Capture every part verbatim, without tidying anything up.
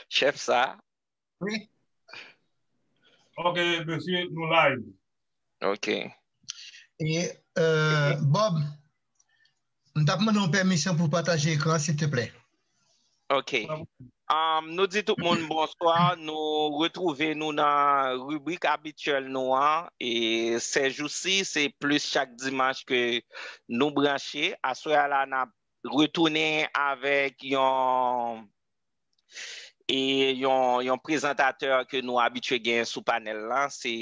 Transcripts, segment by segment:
Chèf sa. Wi. Ok, mesye, nou live. Ok. E, euh, Bob, m t ap mande yon pèmisyon pou pataje ekran, silteplè. Ok. Um, nou di tout moun bonswa. Nou retwouve nou nan ribrik abityèl nou an. E sèjousi, se plis chak dimanch ke nou branche. Aswè a la, n ap retounen avèk yon e yon, yon prezantatè ke nou abitye genyen sou panèl la, se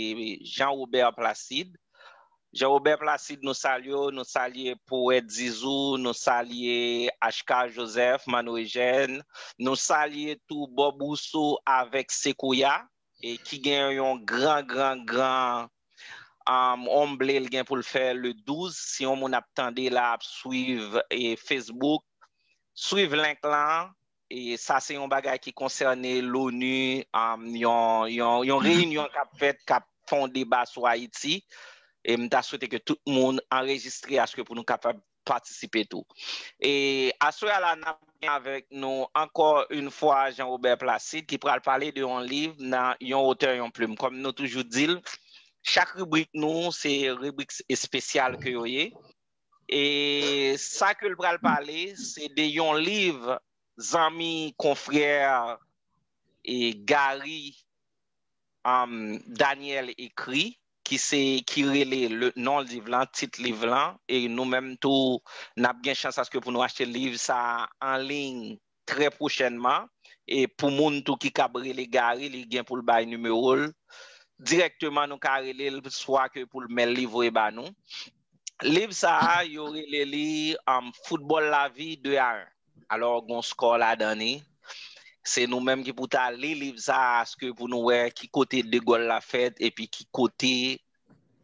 Jean Robert Placide. Jean Robert Placide, nou salye w, nou salye Powèt Zizou, nou salye H K Joseph, Manno Ejèn, nou salye tou Bob Rousseau avèk Sekouya, e ki gen yon gran, gran, gran um, omble l gen pou l fè le douz. Si yon moun ap tande la, ap swiv e Facebook, swiv link lan. E sa se yon bagay ki konsène l'ONU, um, yon, yon, yon reyinyon k ap fèt, k ap fè yon deba sou Ayiti. E m ta swete ke tout moun anrejistre aske pou nou kapab patisipe tou. E aswè a la, n ap gen avèk nou ankò yon fwa Jean Robert Placide ki pral pale de yon liv nan yon otè, yon plim. Kòm nou toujou di l, chak ribrik nou, se ribrik espesyal ke yo ye. E sa ke l pral pale, se de yon liv zanmi, konfrè e Gary um, Daniel ekri, ki se, ki rele le non liv lan, tit liv lan, e nou menm tou, n ap gen chans aske pou nou achte liv sa a an liy trè pwochènman. E pou moun tou ki kab rele Gary, li gen pou l bay nimewo l. Dirèkteman, nou ka rele l, swa ke pou l mèl li voye ba nou. Liv sa a, yo rele li um, Foutbòl Lavi de a en. Alò, gon skò ladan li. Se nou menm ki pou ta li liv sa a, aske pou nou wè ki kote de gòl la fèt, epi ki kote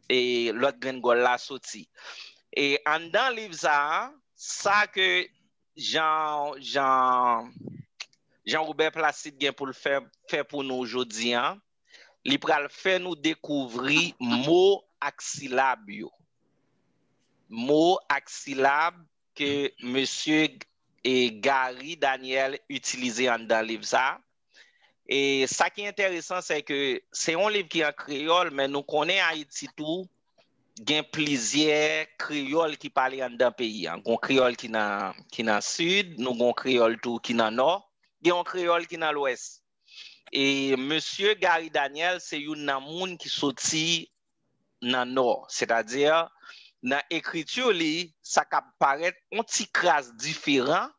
e lòt grenn gòl la soti. E anndan liv sa a, sa ke Jean, Jean, Jean Robert Placide gen pou l fè, fè pou nou jodi a, li pral fè nou dekouvri mo ak silab yo. Mo ak silab ke mesye e Gary Daniel itilize anndan liv sa. E sa ki enteresan, se ke se yon liv ki an kreyòl, men nou konnen Ayiti tou, gen plizyè kreyòl ki pale anndan peyi a. Gon kreyòl ki nan, ki nan sid, nou gon kreyòl tou ki nan nò, gen yon kreyòl ki nan lwès. E mesye Gary Daniel se youn nan moun ki soti nan nò, sètadi nan ekriti li, sa ka parèt yon ti kras diferan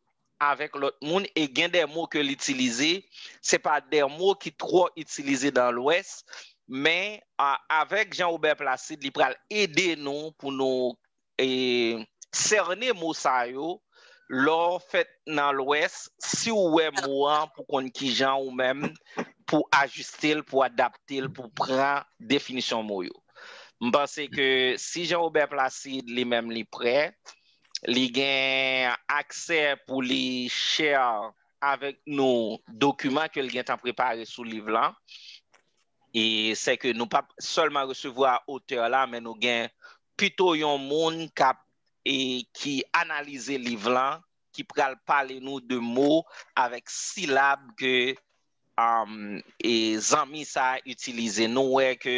avèk lòt moun, e gen de mo ke l itilize, se pa de mo ki twò itilize nan lwès, men a, avèk Jean Robert Placide, li pral ede nou pou nou e, sène mo sa yo, lè w fèt nan lwès, si w wè mo an pou konn kijan ou menm pou ajiste l, pou adapte l, pou pran definisyon mo yo. M panse ke si Jean Robert Placide li menm li prè, li gen aksè pou li share avèk nou dokiman ke l gentan prepare sou liv lan. E se ke nou p ap sèlman resevwa otè la, men nou gen pito yon moun k ap e ki analize liv lan, ki pral pale nou de mo avèk silab ke um, e zanmi sa a itilize. Nou wè ke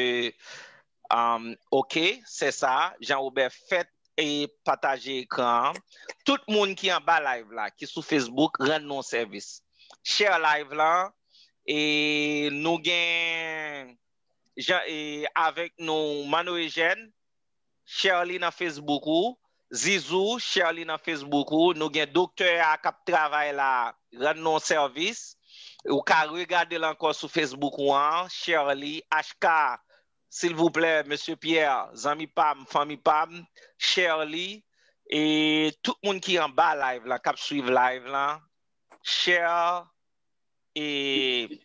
um, ok, se sa, Jean Robert fèt e pataje ekran an. Tout moun ki anba live la, ki sou Facebook, rann nou sèvis. Share live lan, e nou gen jan e avèk nou Mano Eugène, share li nan Facebook ou, Zizou, share li nan Facebook ou, nou gen doktè a k ap travay la, rann nou sèvis, ou ka regade l ankò sou Facebook ou an, share li, H K, silvouplè, mesye Pierre, zanmi pa m, fanmi pa m, share li, e tout moun ki anba live lan, k ap swiv live lan, share, e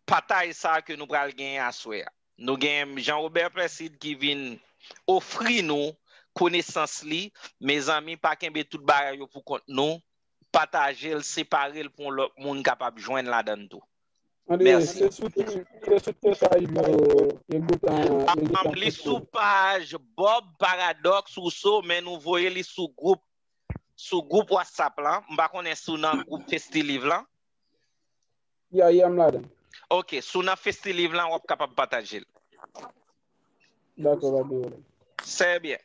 pataj sa ke nou pral genyen aswè a. Nou gen Jean Robert Placide ki vin ofri nou konesans li. Mezanmi, pa kenbe tout bagay yo pou kont nou. Pataje l, separe l pou yon lòt moun kapab jwenn ladan l tou. Mèsi. Se sou tè sa yo, yo gentan. Li sou paj Bob Paradox Rousseau, men nou voye li sou gwoup sou gwoup WhatsApp lan. M pa konnen si w nan gwoup Festiliv lan. Ya, ya, m ladan. Ok, si w nan Festiliv lan, w ap kapab pataje l. Dakò, pa gen pwoblèm. Sè byen.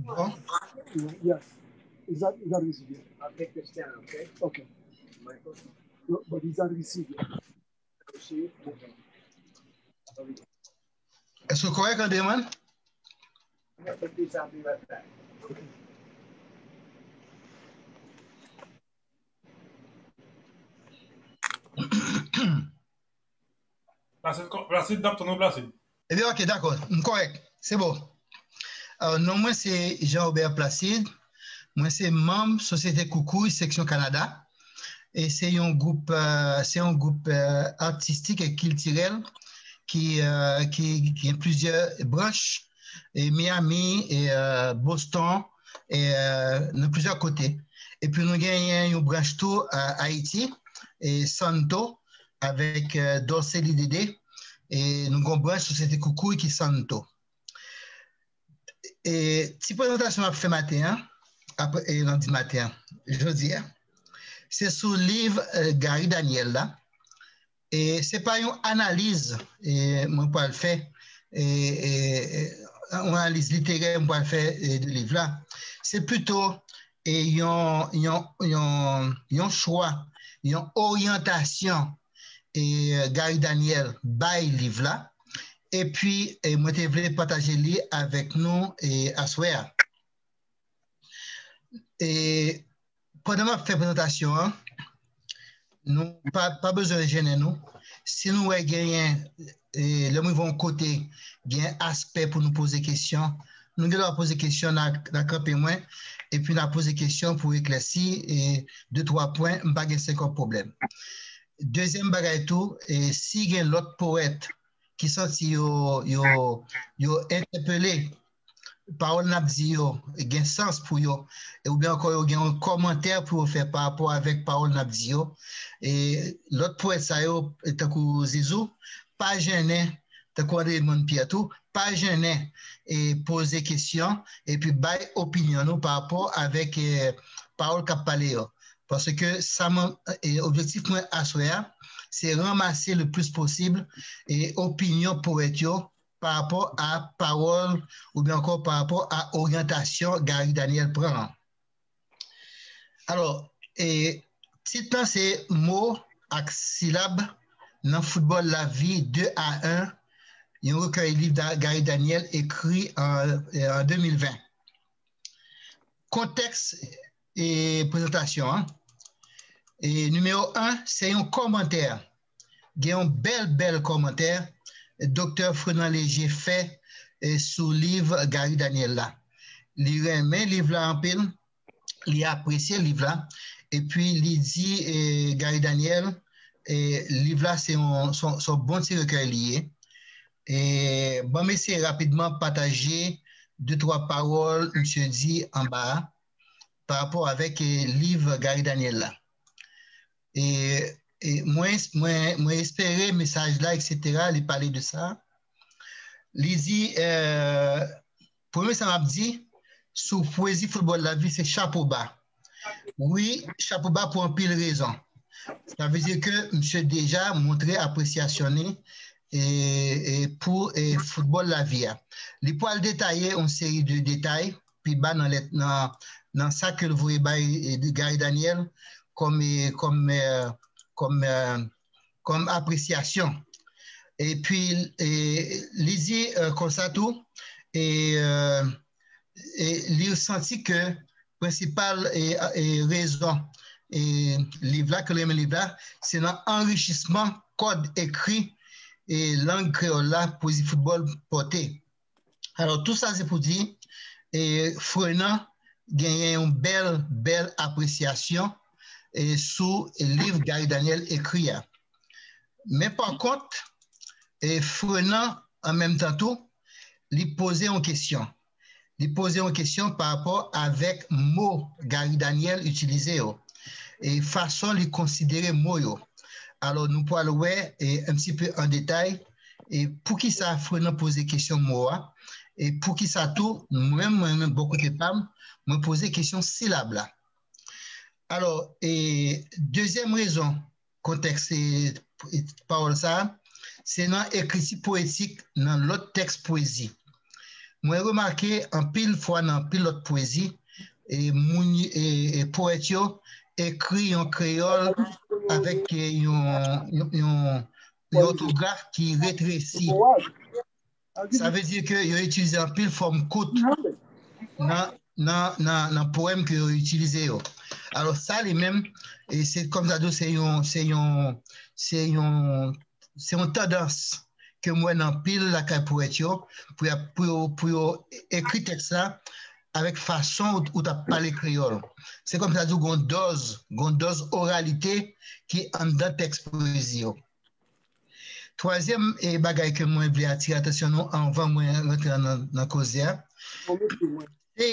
Bon. Yes. Is that, is that received yet? I'll take this down, okay? Okay. Michael? No, but is that received yet? Received? Okay. Èske w kòrèk, Andreman? Placide, n ap tann ou, Placide. Ebyen, ok, dakò, m kòrèk. Se bon. Euh, non mwen se Jean Robert Placide. Mwen se manm Sosyete Koukouy, seksyon Kanada. E se yon gwoup, euh, se yon gwoup euh, atistik e kiltirèl ki, euh, ki, ki gen plizyè branch, e Miami, e euh, Boston, e euh, nan plizyè kote. Epi nou genyen yon branch tou a Ayiti, e Santo, avèk euh, Dorcely Dédé, e nou gen yon branch Sosyete Koukouy ki Santo. E ti prezantasyon m ap fè maten an, apre, e, lundi maten an, jodi a, se sou liv e, Gary Daniel la. E se pa yon analiz e, mwen pral fè, e, e, e, yon analiz literè mwen pral fè e, de liv la. Se pito e, yon, yon, yon, yon chwa, yon oryantasyon e, Gary Daniel bay liv la. Epi, e, mwen te vle pataje li avèk nou e, aswè a. E, pandan m ap fè prezantasyon an, nou pa, pa bezwen jennen nou. Si nou wè genyen, e, lè m rive yon kote, gen aspè pou nou poze kesyon, nou gen dwa poze kesyon nan, nan kanpe mwen, epi n a poze kesyon pou eklèsi e, de twa pwen, m pa gen senkòb pwoblèm. Dezyèm bagay tou, e, si gen lòt powèt ki santi yo, yo, yo entèpele, pawòl n ap di yo gen sans pou yo, e oubyen ankò yo gen yon kòmantè pou yo fè pa rapò avèk pawòl n ap di yo. E lòt powèt sa yo, tankou Zizou, pa jennen, tankou André Edmond Pierre tou, pa jennen e poze kesyon epi bay opinyon nou pa rapò avèk e, pawòl k ap pale yo. Paske sa mwen, e, objektif mwen aswè a, se ranmase le plis posib e opinyon powèt yo pa rapò a pawòl oubyen ankò pa rapò a oryantasyon Gary Daniel pran an. Alò, e, tit lan se Mo ak silab nan foutbòl lavi de a en, yon rekèy liv Gary Daniel ekri an, an de mil ven. Kontèks e, prezantasyon an. E, nimewo en, se yon kòmantè. Gen yon bèl, bèl kòmantè Doktè Frenan Léger fè e, sou liv Gary Daniel la. Li renmen liv la anpil, li apresye liv la, epi li di e, Gary Daniel, e, liv la se yon, se yon, se yon bon ti rekèy li ye. E, ban m eseye rapidman pataje de twa pawòl misye di anba a pa rapò avèk e, liv Gary Daniel la. E, e mwen, mwen, mwen espere mesaj la, etsetera, li pale de sa. Li di, e, premye sa m ap di, sou pwezi foutbòl lavi, se chapo ba. Wi, chapo ba pou anpil rezon. Sa vle di ke misye deja montre apresyasyon li e, e pou e, foutbòl lavi a. Li pral detaye yon seri de detay pi ba nan lèt nan, nan sa ke l voye bay e, Gary Daniel kòm e, kòm e, kòm e, kòm apresyasyon. Epi e, li di e, konsa tou, e, e, e li santi ke prensipal e, e, rezon e, liv la, ke l renmen liv la, se nan anrichisman kòd ekri e lang kreyòl la pwezi foutbòl pòte. Alò, tou sa se pou di, e, Frenan genyen yon bèl, bèl apresyasyon e, sou liv Gary Daniel ekri a. Men pa kont, e, Frenan, an menm tan tou, li poze yon kesyon. Li poze yon kesyon pa rapò avèk mo Gary Daniel itilize yo e fason li konsidere mo yo. Alò, nou pral wè e, un petit peu en détail e poukisa Frenan poze kesyon mo a e poukisa tou mwen, mwen menm bò kote pa m, mwen poze kesyon silab la. Alò, e, dezyèm rezon, kontèks e, e pawòl sa a, se nan ekriti powetik nan lòt tèks pwezi. Mwen remake anpil fwa nan anpil lòt pwezi, e moun, e, e powèt yo ekri yon kreyòl avèk e, yon, yon, yon, yon òtograf ki retresi. Sa vle di ke yo itilize anpil fòm kout nan, nan, nan, nan powèm ke yo itilize yo. Alò, sa li menm, e se kòm sa di w, se yon, se yon, se yon, se yon tandans ke m wè nan anpil lakay powèt yo, pou y ap, pou yo, pou yo ekri tèks la avèk fason ou, ou t ap pale kreyòl. Se kòm sa di w, gon dòz, gon dòz oralite ki anndan tèks pwezi yo. Twazyèm e bagay ke mwen vle atire atansyon nou anvan mwen rantre nan, nan koze a, se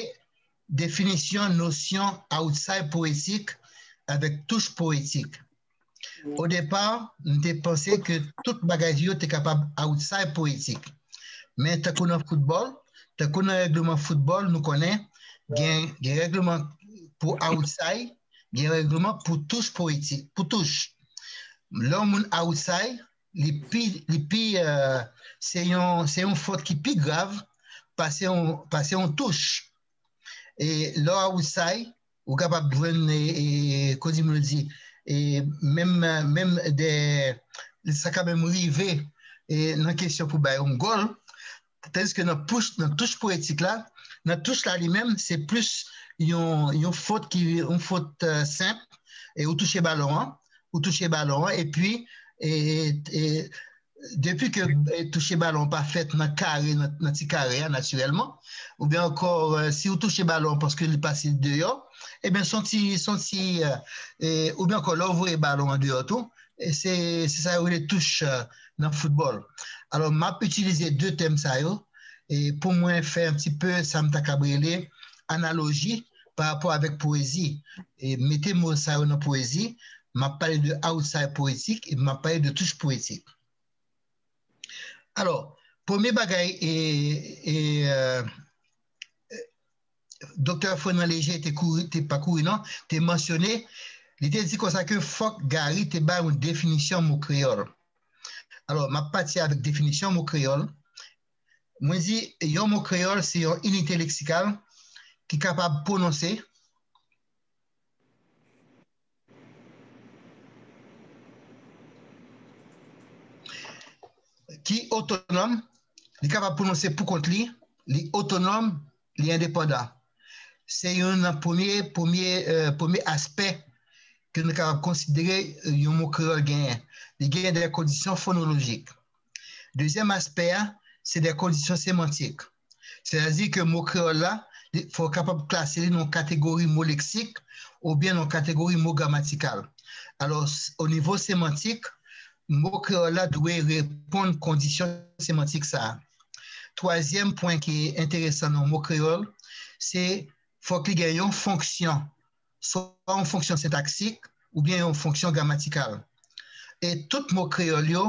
definisyon nosyon outside powetik avèk touch powetik. O depa, m te panse ke tout bagay yo te kapab outside powetik. Men tankou nan foutbòl, tankou nan règleman foutbòl, nou konnen gen, gen règleman pou outside, gen règleman pou touch powetik, pou touch. Lè yon moun outside, li pi, li pi, e, se yon, se yon fòt ki pi grav pase yon, pase yon touch. E lè w outside, ou kapab jwenn, e, e, kote moun di, e, menm, menm de, sa ka menm rive, e, nan kesyon pou bay yon gòl, tandiske nan pouch, nan touch powetik la, nan touch la li menm, se plis yon, yon fòt ki, yon fòt, e, senp, e ou touche balon an, ou touche balon an, epi, e, e, depi ke, e, touche balon pa fèt nan kare, nan, nan ti kare a, natirèlman, oubyen ankò, e, si ou touche balon paske li pase deyò, ebyen, se yon ti, se yon ti, e, e, oubyen ankò, lè ou voye balon an deyò tou, e se, se sa yo rele touch, e, nan foutbòl. Alò, m ap itilize de tèm sa yo, e pou mwen fè yon ti pe sa m ta kab rele analoji pa rapò avèk powezi. E mete mo sa yo nan powezi, m ap pale de outside powetik e m ap pale de touch powetik. Alò, premye bagay, e, e, e, Doktè Fernand Léger te kouri, te pa kouri non, te mansyone, li te di konsa ke fòk Gary te bay yon definisyon mo kreyòl. Alò, m ap pati avèk definisyon mo kreyòl. Mwen di, yon mo kreyòl se yon inite leksikal ki kapab pwononse, ki otonòm, li kapab pwononse pou kont li, li otonòm, li endepandan. Se youn nan premye, premye, e, premye aspè ke nou kapab konsidere, e, yon mo kreyòl genyen. Li genyen de kondisyon fonolojik. Dezyèm aspè a, se de kondisyon semantik. Sètadi ke mo kreyòl la, li, fò w kapab klase li nan yon kategori mo leksik oubyen nan yon kategori mo gramatikal. Alò, s-, o nivo semantik, mo kreyòl la dwe reponn kondisyon semantik sa a. Twazyèm pwen ki enteresan nan mo kreyòl, se fòk li gen yon fonksyon, swa yon fonksyon sentaksik oubyen yon fonksyon gramatikal. E tout mo kreyòl yo,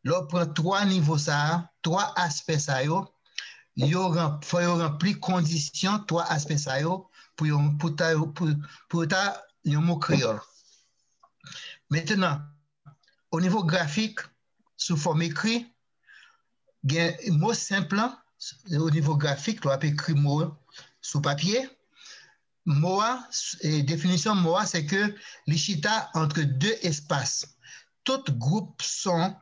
lè w pran twa nivo sa a, twa aspè sa yo, yo ran-, fò yo ranpli kondisyon twa aspè sa yo pou yo, pou ta, pou, pou yo ta yon mo kreyòl. Mentenan, o nivo grafik, sou fòm ekri, gen mo senp lan, o nivo grafik, lè w ap ekri mo sou papye, mo a, e, definisyon mo a, se ke li chita ant de espas. Tout gwoup son,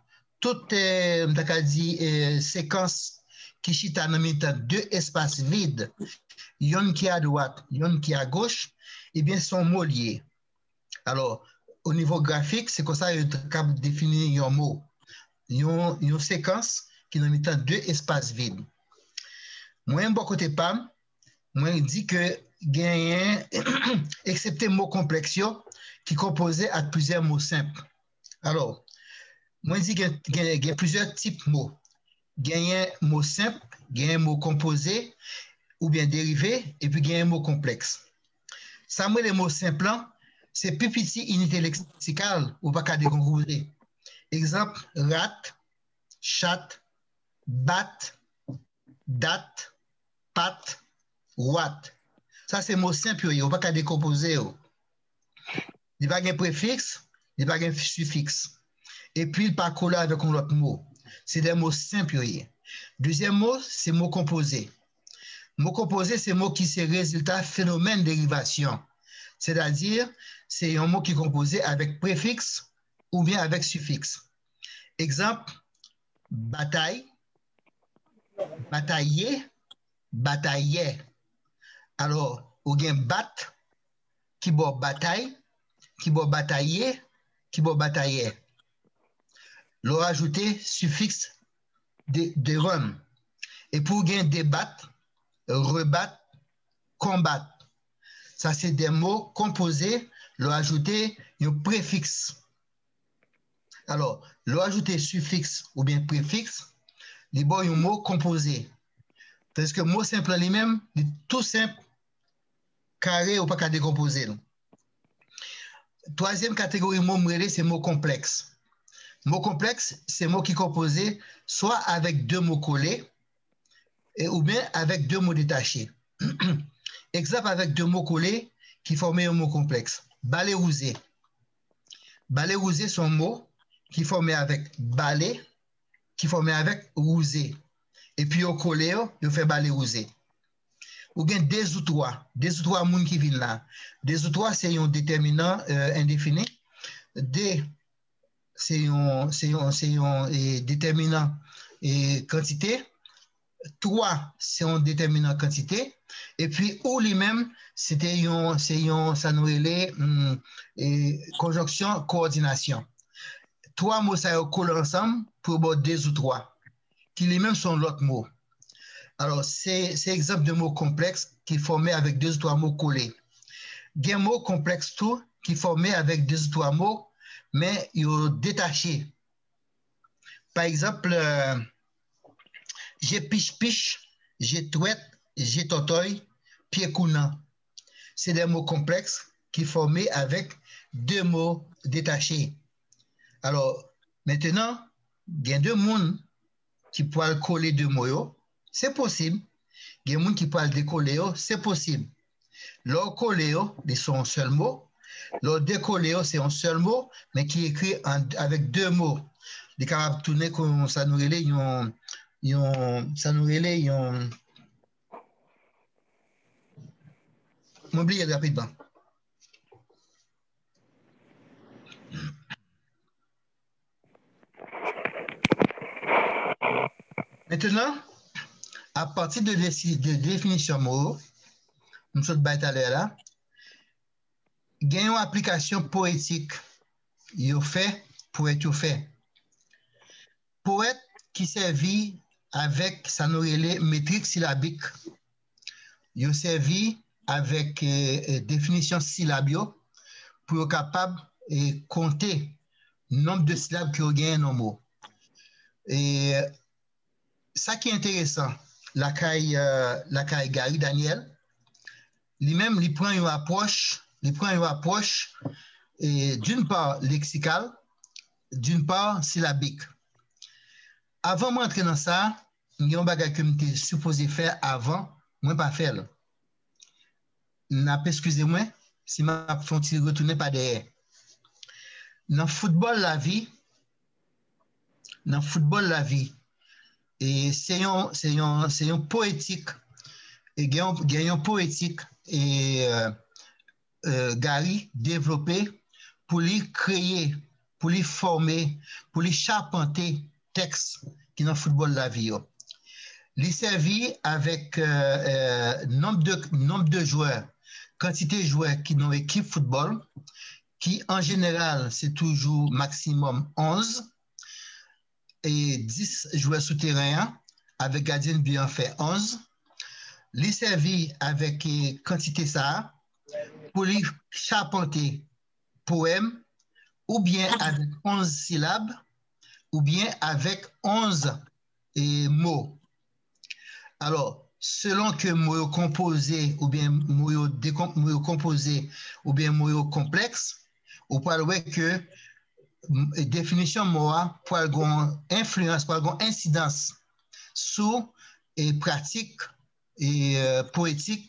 tout, e, m ta ka di, e, sekans ki chita nan mitan de espas vid, yonn ki adwat, yonn ki agoch, ebyen, se yon mo li ye. Alò, o nivo grafik, se konsa yo t-, kab defini yon mo. Yon, yon sekans ki nan mitan de espas vid. Mwen, bò kote pa m, mwen di ke genyen, eksepte mo konplèks yo, ki konpoze ak plizyè mo senp. Alò, mwen di gen, gen, gen plizyè tip mo. Genyen mo senp, genyen mo konpoze oubyen derive, epi genyen mo konplèks. Sa m rele mo senp lan, se pi piti inite leksikal ou pa ka dekonpoze. Egzanp, rat, chat, bat, dat, pat, wat. Sa se mo senp yo ye, ou pa ka dekonpoze yo. Li pa gen prefiks, li pa gen sifiks. Epi, li pa kole avèk yon lòt mo. Se de mo senp yo ye. Dezyèm mo, se mo konpoze. Mo konpoze, se mo ki se rezilta fenomèn derivasyon. Sètadi, se yon mo ki konpoze avèk prefiks oubyen avèk sifiks. Egzanp, batay, batayye, batayè. Alò, ou gen bat, ki bò batay, ki bò batayye, ki bò batayè. Lè w ajoute sifiks de, devan l. Epi w gen debat, rebat, konbat. Sa se de mo konpoze, lè w ajoute yon prefiks. Alò, lè w ajoute sifiks oubyen prefiks, li ba w yon mo konpoze. Tandiske mo senp lan li menm, li tou senp, kare, ou pa ka dekonpoze l. Twazyèm kategori mo m rele se mo konplèks. Mo konplèks, se mo ki konpoze swa avèk de mo kole, e, oubyen avèk de mo detache. Egzanp avèk de mo kole ki fòme yon mo konplèks. Bale wouze. Bale wouze se yon mo ki fòme avèk bale, ki fòme avèk wouze. Epi yo kole yo, yo fè bale wouze. Ou gen dezoutwa, dezoutwa moun ki vin la. Dezoutwa se yon detèminan, euh, endefini. De, se yon, se yon, se yon, e, detèminan, e, kantite. Twa, se yon detèminan kantite. Epi ou li menm, se te yon, se yon, sa nou rele, hmm, e, konjonksyon kowòdinasyon. Twa mo sa yo kole ansanm pou yo ba w dezoutwa, ki li menm se yon lòt mo. Alò, se, se egzanp de mo konplèks ki fòme avèk dezoutwa mo kole. Gen mo konplèks tou ki fòme avèk dezoutwa mo, men yo detache. Pa egzanp, euh, je pich pich, je twèt, je tòtòy, pye kounan. Se de mo konplèks ki fòme avèk de mo detache. Alò, mentenan, gen de moun ki pral kole de mo yo, se posib. Gen moun ki pral dekole yo, se posib. Lè w kole yo, li se yon sèl mo. Lè w dekole yo, se yon sèl mo, men ki ekri an, avèk de mo. Li kapab tounen kon sa nou rele yon, yon, sa nou rele yon, mwen bliye l rapidman. Mentenan, apati de, desi- de definisyon mo yo, m sot bay talè a la, gen yon aplikasyon powetik yo fè, powèt yo fè. Powèt ki sèvi avèk sa nou rele metrik silabik. Yo sèvi avèk, e, e, definisyon silab yo pou yo kapab, e, konte nonb de silab ke yo genyen nan mo. E sa ki enteresan lakay, e, lakay Gary Daniel, li menm, li pran yon apwòch, li pran yon apwòch, e, d'une part leksikal, d'une part silabik. Avan mwen antre nan sa, gen yon bagay ke m te sipoze fè avan, mwen pa fè l. N ap eskize mwen si m ap fè yon ti retounen pa dèyè. Nan foutbòl lavi, nan foutbòl lavi, e se yon, se yon, se yon powetik, e gen yon, gen yon powetik, e, e, Gary devlope pou li kreye, pou li fòme, pou li chapante tèks ki nan foutbòl lavi yo. Li sèvi avèk, e, e, nonb de, nonb de jwè, kantite jwè ki nan ekip foutbòl, ki an jeneral se toujou maksimòm onz, e dis jwè sou teren an, avèk gadyen de bi an fè onz. Li sèvi avèk, e, kantite sa a pou li chapante powèm, oubyen avèk onz silab, oubyen avèk onz, e, mo. Alò, selon ke mo yo konpoze oubyen mo yo dekonp-, mo yo konpoze oubyen mo yo konplèks, ou pral wè ke, m, definisyon mo a pral gon enfliyans, pral gon ensidans sou, e, pratik, e, e, powetik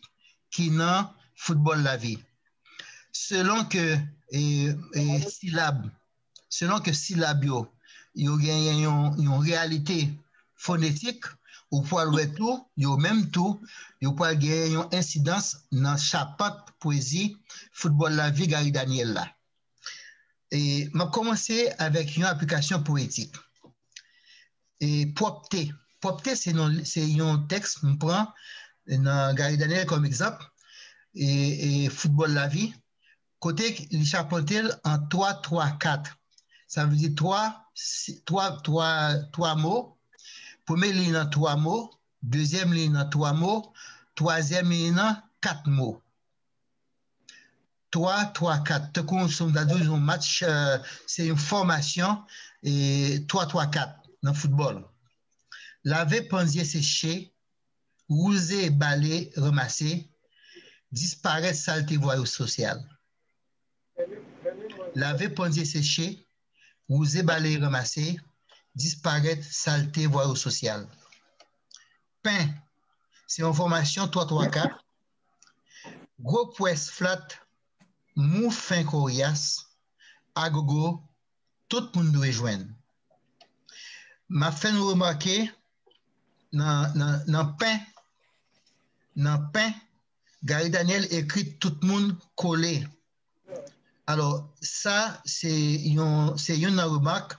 ki nan foutbòl lavi. selon ke e, e, silab, selon ke silab yo, yo genyen yon, yon reyalite fonetik, ou pral wè tou, yo menm tou, yo pral genyen yon ensidans nan chapant pwezi Foutbòl Lavi Gary Daniel la. E m ap kòmanse avèk yon aplikasyon powetik. E pwòpte. Pwòpte, se non, se yon tèks m pran nan Gary Daniel kòm egzanp. E, e Foutbòl Lavi, kote li chapante l an twa twa kat. Sa vle di twa, twa, twa, twa mo. Premye liy nan twa mo, dezyèm liy nan twa mo, twazyèm liy nan kat mo. Twa twa kat, tankou si m ta di w yon match, eh, se yon fòmasyon, e twa twa kat nan foutbòl. Lave panzye seche, wouze bale ranmase, disparèt salte vwayo sosyal. Lave panzye seche, wouze bale ranmase, disparèt salte vwayo sosyal. Pen, se yon fòmasyon twa twa kat. Gwo pwès flat, mou fen koryas, agogo, tout moun dwe jwenn. M ap fè nou remake nan, nan, nan pen, nan pen, Gary Daniel ekri tout moun kole. Alò, sa, se yon, se youn nan remak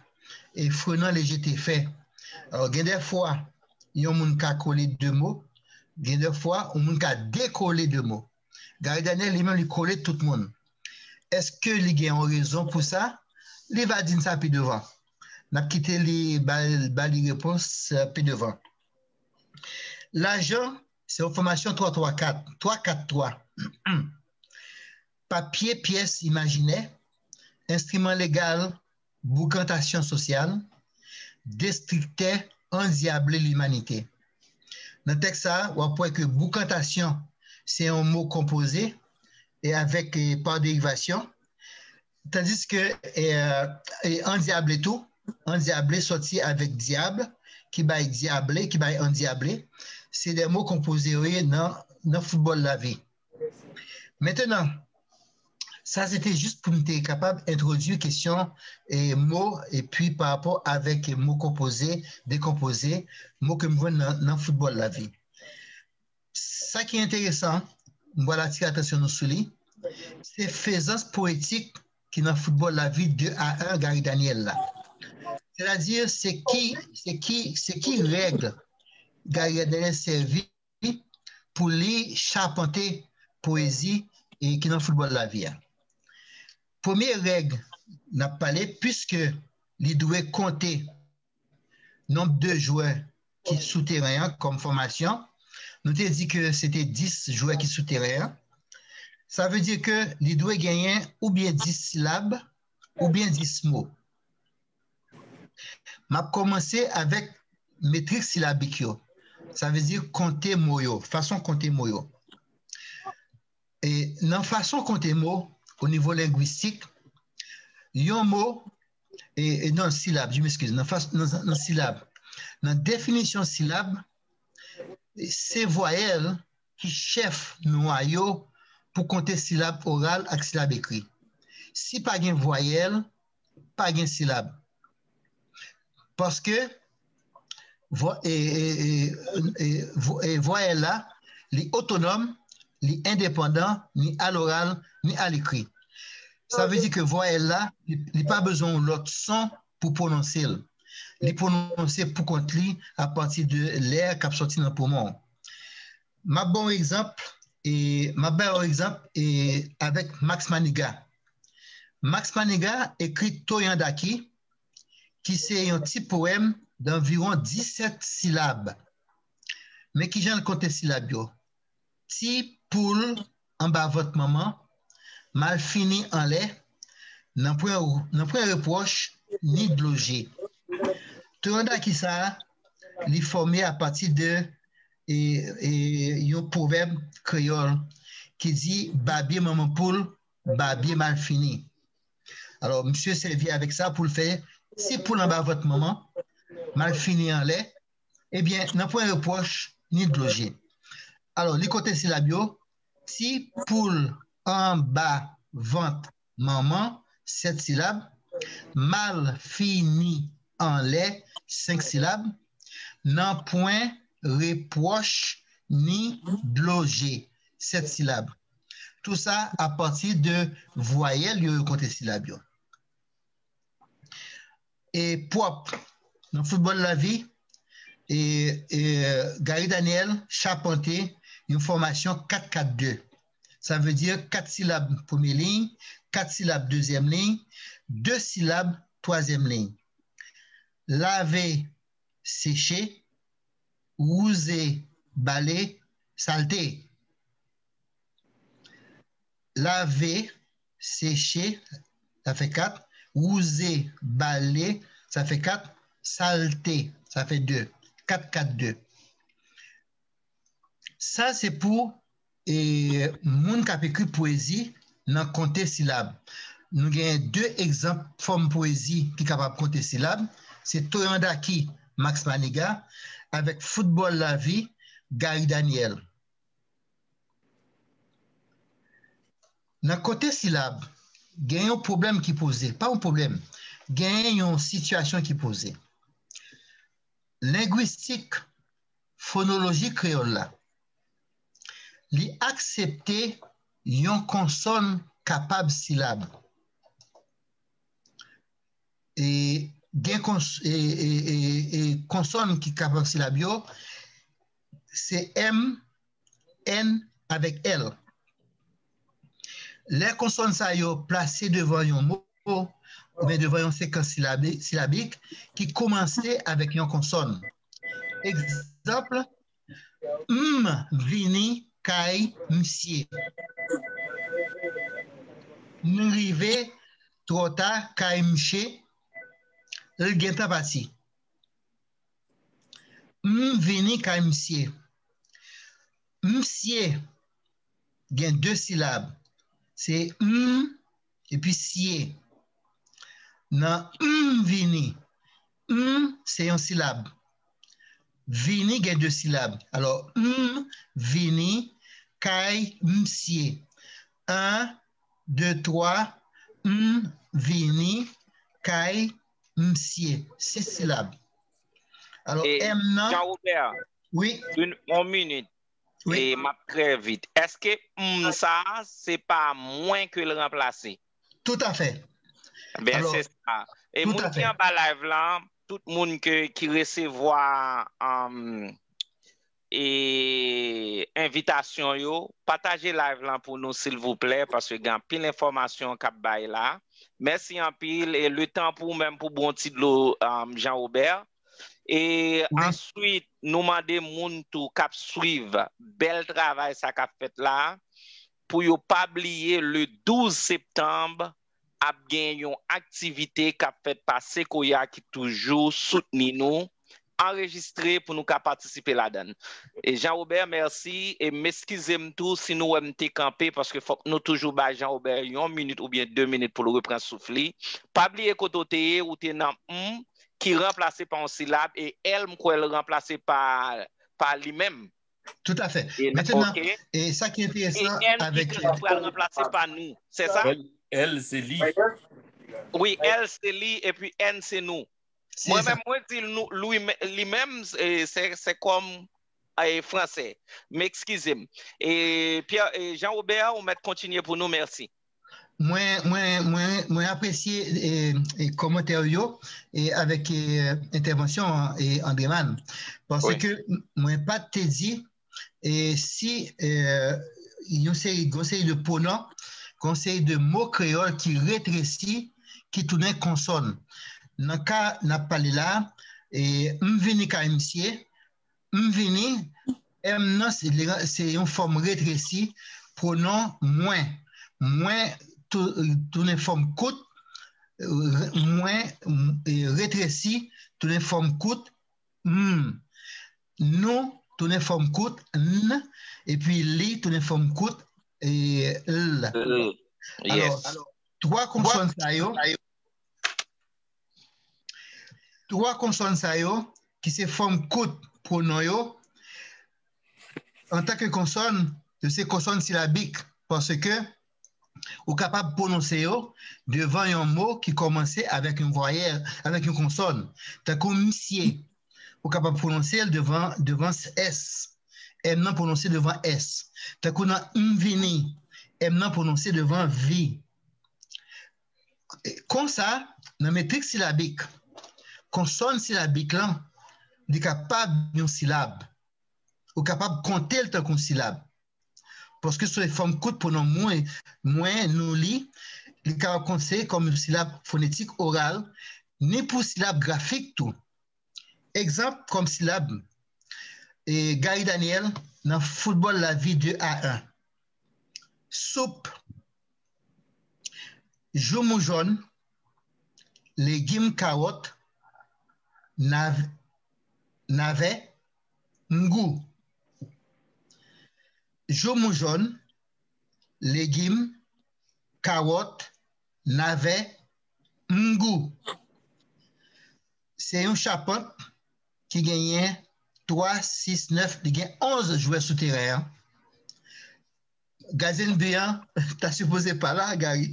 e Frenan Leje te fè. Alò, gen de fwa, yon moun ka kole de mo, gen de fwa, yon moun ka dekole de mo. Gary Daniel, li menm, li kole tout moun. Èske li gen yon rezon pou sa? Li va di n sa pi devan. N ap kite li ba, ba li repons, eh, pi devan. Lajan, se yon fòmasyon twa twa kat, twa kat twa. Papye pyès imajinè, enstriman legal, boukantasyon sosyal, destriktè, andyable limanite. Nan tèks sa a, w ap wè ke boukantasyon se yon mo konpoze e avèk, eh, pa derivasyon, tandis ke, eh, eh, andyable tou, andyable sòti avèk dyab, ki bay dyable, ki bay andyable. Se de mo konpoze yo ye nan, nan Foutbòl Lavi. Mentenan, sa se te jis pou m te kapab entwodui kesyon e mo, epi pa rapò avèk mo konpoze, dekonpoze, mo ke m jwenn nan, nan Foutbòl Lavi. Sa ki enteresan, m pral atire atansyon nou sou li, se fezans powetik ki nan Foutbòl Lavi de a en Gary Daniel la. Sètadi, se ki, se ki, se ki règ Gary Daniel sèvi pou li chapante powezi, e, ki nan Foutbòl Lavi a. Premye règ n ap pale, piske li dwe konte nonb de jwè ki sou teren an kòm fòmasyon, nou te di ke se te dis jwè ki sou teren an. Sa vle di ke li dwe genyen oubyen dis silab, oubyen dis mo. M ap kòmanse avèk metrik silabik yo. Sa vle di konte mo yo, fason konte mo yo. E nan fason konte mo, o nivo lengwistik, yon mo, e, e nan silab, je m'excuse, nan, fas, nan, nan silab. Nan definisyon silab, se vwayèl ki chèf nwayo pou konte silab oral ak silab ekri. Si pa gen vwayèl, pa gen silab. Paske vwa-, e, e, e, e, vwa-, e, vwayèl la, li otonòm, li endepandan, ni aloral, ni alekri. Sa vle di ke vwayèl la, li, li pa bezwen yon lòt son pou pwononse l. Li pwononse pou kont li apati de lè k ap sòti nan poumon. M ap ba w egzanp, e, m ap ba w egzanp, e, avèk Max Maniga. Max Maniga ekri Toyandaki, ki se yon ti powèm danviwon disèt silab. Men kijan l konte silab yo. Ti poul anba vant manman, malfini anlè, nanpwen, nanpwen repwòch, ni dlo je. Toyandaki sa a, li fòme apati de, e, e, yon pwovèb kreyòl ki di, babye manman poul, babye malfini. Alò, misye sèvi avèk sa pou l fè ti poul anba vant manman, malfini anlè, ebyen, nanpwen repwòch, ni dlo je. Alò, li konte silab yo, ti poul anba vant manman, sèt silab. Mal fini anlè, senk silab. Nanpwen repwòch ni dlo je, sèt silab. Tou sa apati de vwayèl yo, yo konte silab yo. E pwòp, nan foutbòl lavi, e, e, Gary Daniel chapante yon fòmasyon kat kat de. Sa vle di kat silab premye liy, kat silab dezyèm liy, de silab twazyèm liy. Lave, seche, wouze, bale, salte. Lave, seche, sa fè kat. Wouze, bale, sa fè kat. Salte, sa fè de. Kat kat de. Sa se pou e, moun k ap ekri pwezi nan konte silab. Nou gen de egzanp fòm pwezi ki kapab konte silab. Se Toyandaki Max Maniga avèk Foutbòl Lavi Gary Daniel. Nan konte silab, gen yon pwoblèm ki poze. Pa yon pwoblèm. Gen yon sitiyasyon ki poze. Lengwistik fonoloji kreyòl la, li aksepte yon konsòn kapab silab. E gen kons, e, e, e, e konsòn ki kapab silab yo, se M, N avèk L. Lè konsòn sa yo plase devan yon mo oubyen devan yon sekans silabi, silabik ki kòmanse avèk yon konsòn. Egzanp, M vini kay misye. M rive twò ta kay misye. L gentan pati. M vini kay misye. Misye gen de silab. Se m epi sye. Nan m vini, m se yon silab. Vini gen de silab. Alò, m vini kay misye. An, de, twa, m vini kay misye. Sis silab. Alò, e, M nan, Jean Robert, wi, yon, yon minit. Wi. E m ap trè vit. Èske m sa, se pa mwen ke l ranplase? Toutafè. Ben, alò, se sa. E moun ki anba live la, tout moun ke, ki resevwa, um, e envitasyon yo, pataje live lan pou nou, silvouplè, paske gen anpil enfòmasyon k ap bay la. Mèsi anpil, e letan pou ou menm pou bwon ti dlo, um, Jean Robert. E answit, nou mande moun tou k ap swiv bèl travay sa k ap fèt la, pou yo pa bliye le douz septanm, ap gen yon aktivite k ap fèt pa Sekoya ki toujou soutni nou, anrejistre pou nou ka patisipe ladan l. E Jean Robert, mèsi. E m eskize m tou si nou wè m te kanpe, paske fòk nou toujou bay Jean Robert yon minit oubyen de minit pou l reprann souf li. Pa bliye kote w te ye, ou te nan m ki ranplase pa yon silab, e L, m kwè l ranplase pa, pa li menm. Toutafè. Mentenan, e sa ki enteresan avèk, e N ki pral ranplase pa nou, se sa? L, L, se li. Wi, L, se li, epi N, se nou. Mwen menm, mwen di nou, li menm, e, se, se kòm, e, fransè. M eskize m. E, Pierre, e, Jean Robert, ou mèt kontinye pou nou, mèsi. Mwen, mwen, mwen, mwen apresye, e, e, kòmantè yo, e, avèk, e, entèvansyon, e, Andreman. Paske mwen pa t te di, e, si, e, yon seri, yon seri de pwonon, yon seri de mo kreyòl ki retresi, ki tounen konsòn. Nan ka n ap pale la, e, m vini kay misye, M vini, M nan se, se yon fòm retresi pwonon mwen. Mwen tou, tounen fòm kout, mwen, e, retresi tounen fòm kout, m. Nou tounen fòm kout, n, epi li tounen fòm kout, e, l. L. Alò, twa konsòn sa yo, twa konsòn sa yo, ki se fòm kout pwonon yo, antanke konsòn, yo se konsòn silabik, paske Ou kapab pwononse yo devan yon mo ki kòmanse avèk yon vwayèl, avèk yon konsòn. Tankou misye, ou kapab pwononse l devan, devan S. M nan pwononse devan S. Tankou nan m vini, M nan pwononse devan vi. Konsa, nan metrik silabik, konsòn silabik lan, li kapab yon silab. Ou kapab konte l tankou yon silab. Paske se fòm kout pwonon mwen, mwen, nou, li, li kapab konte kòm yon silab fonetik oral, ni pou silab grafik tou. Egzanp kòm silab, e, Gary Daniel nan Foutbòl Lavi de a en. Soup, joumou jòn, legim, kawòt, nav, navè, mgou. Joumou jòn, legim, kawòt, navè, mgou. Se yon chapant ki genyen twa, sis, nèf, li gen onz jwè sou teren an. Gadyen bi an ta sipoze pa la, Gary.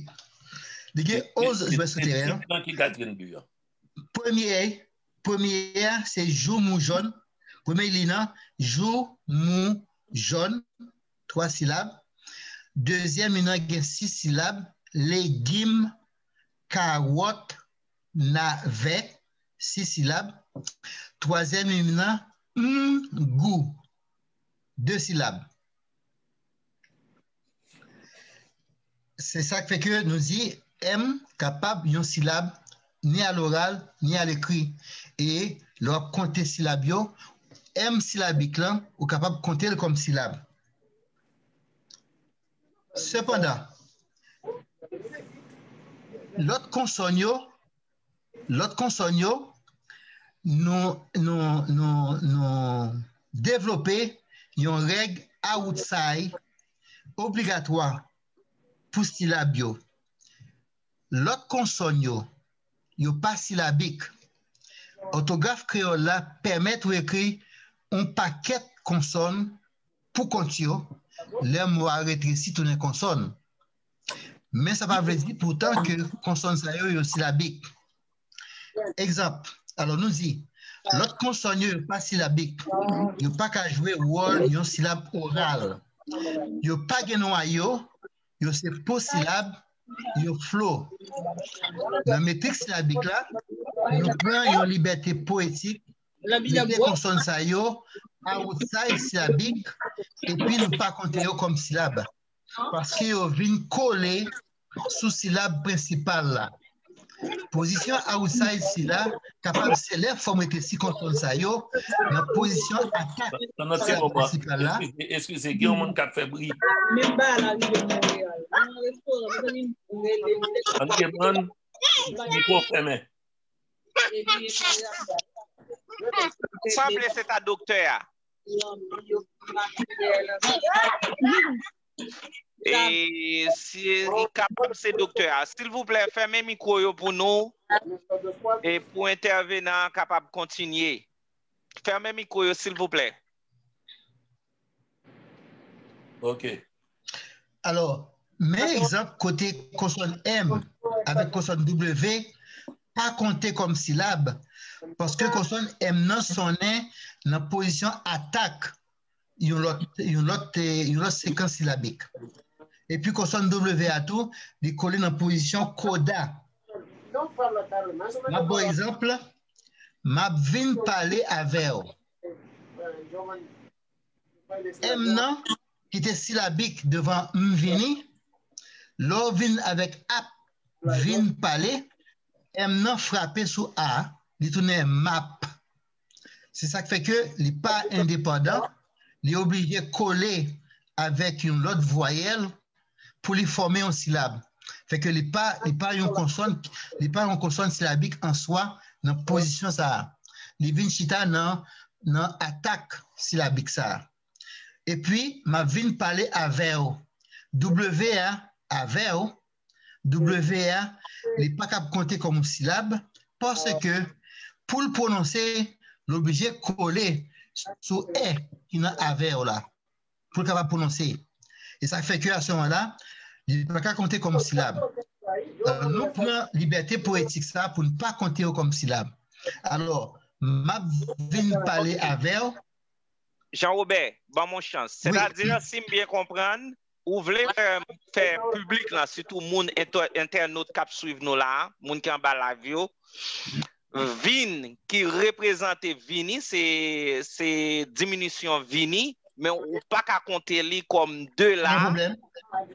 Li gen onz jwè sou teren an. Ki gadyen bi an? Premye, premye a, se joumou jòn. Premye li nan joumou jòn, twa silab. Dezyèm li nan gen sis silab, legim, kawòt, navè, sis silab. Twazyèm li nan mgou, de silab. Se sa k fè ke nou di M kapab yon silab ni a loral, ni a lekri. E lè w ap konte silab yo, M silabik lan, ou kapab konte l kòm silab. Sepandan, lòt konsòn yo, lòt konsòn yo, nou, nou, nou, nou devlope yon règ awoutsay obligatwa pou silab yo. Lòt konsòn yo, yo pa silabik. Òtograf kreyòl la pèmèt ou ekri yon pakèt konsòn pou kont yo, lè mo a retresi tounen konsòn. Men sa pa vle di poutan ke konsòn sa yo, yo silabik. Egzanp, alò nou di, lòt konsòn yo, yo pa silabik. Yo pa ka jwe wòl yon silab oral. Yo pa gen nwayo, yo se posizib, yo flo. Nan metrik silabik la, nou pran yon libète powetik, mete konsòn sa yo awoutsay silabik, epi nou pa konte yo kòm silab, paske yo vin kole sou silab prensipal la. Pozisyon awoutsay sila kapab se lè fòm rete si konsòn sa yo nan pozisyon atak silab prensipal la. Eskize, eskize, gen yon moun k ap fè bri. Menm bagay la rive Monreyal. Nan restoran, mezanmi, m rele, m te Ann Gebrann, mikwo fèmen. Sanble se ta doktè a. E si li kapab se doktè a, silvouplè, fèmen mikwo yo pou nou. E pou entèvenan an kapab kontinye. Fèmen mikwo yo, silvouplè. Ok. Alò, men egzanp kote konsòn M avèk konsòn W pa konte kòm silab, paske konsòn M nan sonnen nan pozisyon atak yon lòt, yon lòt, eh, yon lòt sekans silabik. Epi konsòn W a tou, li kole nan pozisyon koda. M ap ba w egzanp, m ap vin pale avè w. M nan, ki te silabik devan m vini, lè w vin avèk ap vin pale, M nan frape sou A, li tounen map. Se sa k fè ke li pa endepandan, li oblije kole avèk yon lòt vwayèl pou li fòme yon silab. Fè ke li pa, li pa yon konsòn, li pa yon konsòn silabik an swa nan pozisyon sa a. Li vin chita nan, nan atak silabik sa a. Epi, m ap vin pale avè w. W a, avè w, W a, li pa kab konte kòm yon silab, paske pou l pwononse, l oblije kole sou è ki nan avè w la, pou l kapab pwononse. E sa k fè ke a se moman la, Li pa ka konte kòm silab. Alò, nou pran libète poetik sa pou n pa konte yo kòm silab. Alò, m ap vin pale avè w. Jean Robert, ban m yon chans. Sètadi, si m byen konprann, ou vle fè, fè piblik lan, sitou moun entè- entènot k ap swiv nou la a, moun ki anba live yo, vin ki reprezante vini, se, se diminisyon vini, men ou pa ka konte li kòm de la. Pa gen pwoblèm.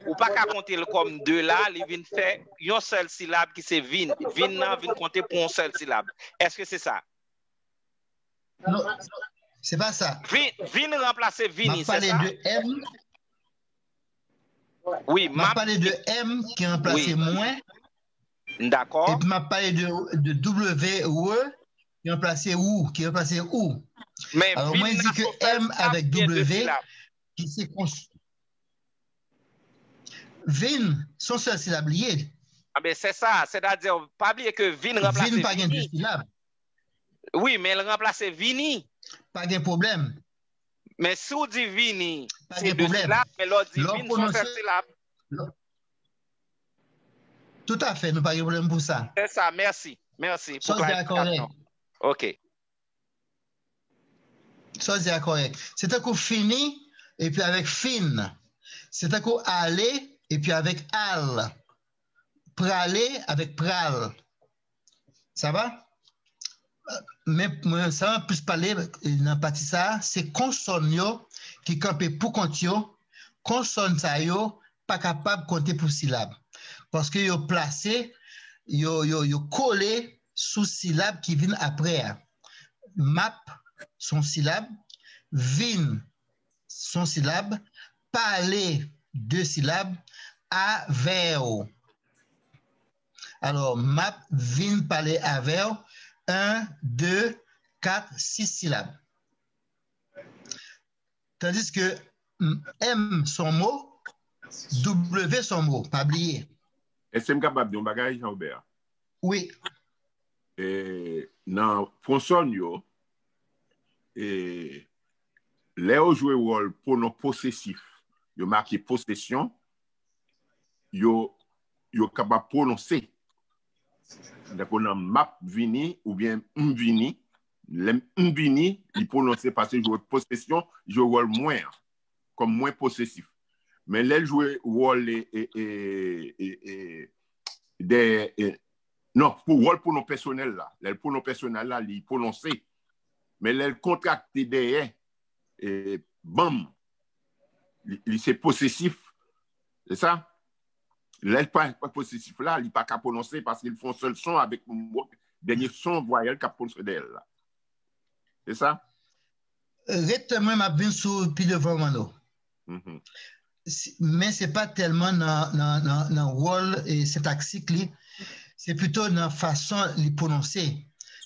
Ou pa ka konte l kòm de la, li vin fè yon sèl silab ki se vin. Vin nan vin konte pou yon sèl silab. Èske se sa? Non, se pa sa. Vin, vin ranplase M vini, ap se pale sa? De M, Wi, m ap pale de M ki ranplase Wi. Mwen, Dakò. Epi m ap pale de, de W E ki ranplase ou, ki ranplase ou. Men Alò, vin mwen di nan ke se yon sèl M silab avèk oubyen de W, silab? Ki se kons-, vin, se yon sèl silab li ye. Anben, se sa. Sètadi, pa bliye ke vin ranplase Vin pa gen de vini. Silab. Wi, men l ranplase vini. Pa gen pwoblèm. Men si w di vini, Pa se gen de pwoblèm. Silab, men lè w di Lè w vin, se yon sèl pwononse silab. Lè- Toutafè, nou pa gen pwoblèm pou sa. Se sa, mèsi. Mèsi pou Sa w di a klarifikasyon. Kòrèk. Ok. Sa w di a kòrèk. Se tankou fini, epi avèk fin. Se tankou ale, epi avèk al. Prale, avèk pral. Sa va? Men, mwen, sa mwen plis pale, eh, nan pati sa, se konsòn yo ki kanpe pou kont yo. Konsòn sa yo pa kapab konte pou silab. Paske yo plase, yo, yo, yo kole sou silab ki vin apre a. M ap, se yon silab. Vin, se yon silab. Pale, de silab. Avè w. Alò, m ap vin pale avè w. En, de, kat, sis silab. Tandiske, m, M se yon mo, W se yon mo, pa bliye. Èske m kapab di yon bagay, Jean Robert? Wi. E, nan konsòn yo, e, lè yo jwe wòl pwonon posesif, yo make posesyon, yo, yo kapab pwononse. Tankou nan m ap vini oubyen m vini, lè m vini, li pwononse paske jwe posesyon, jwe wòl mwen an, kòm mwen posesif. Men lè l jwe wòl e, e, e, e, e, de, e, non, pou wòl pwonon pèsonèl la. Lè l pwonon pèsonèl la, li pwononse. Men lè l kontrakte dèyè, e, banm, li, li se posesif. Se sa? Lè l pa, pa posesif la, li pa ka pwononse paske l fè yon sèl son avèk mo, dènye son vwayèl k ap pwononse dèyè l la. Se sa? Ret mwen, m ap vin sou pi devan, Manno. Mhm. Si- Men se pa tèlman nan, nan, nan, nan wòl e sentaksik li, se pito nan fason li pwononse.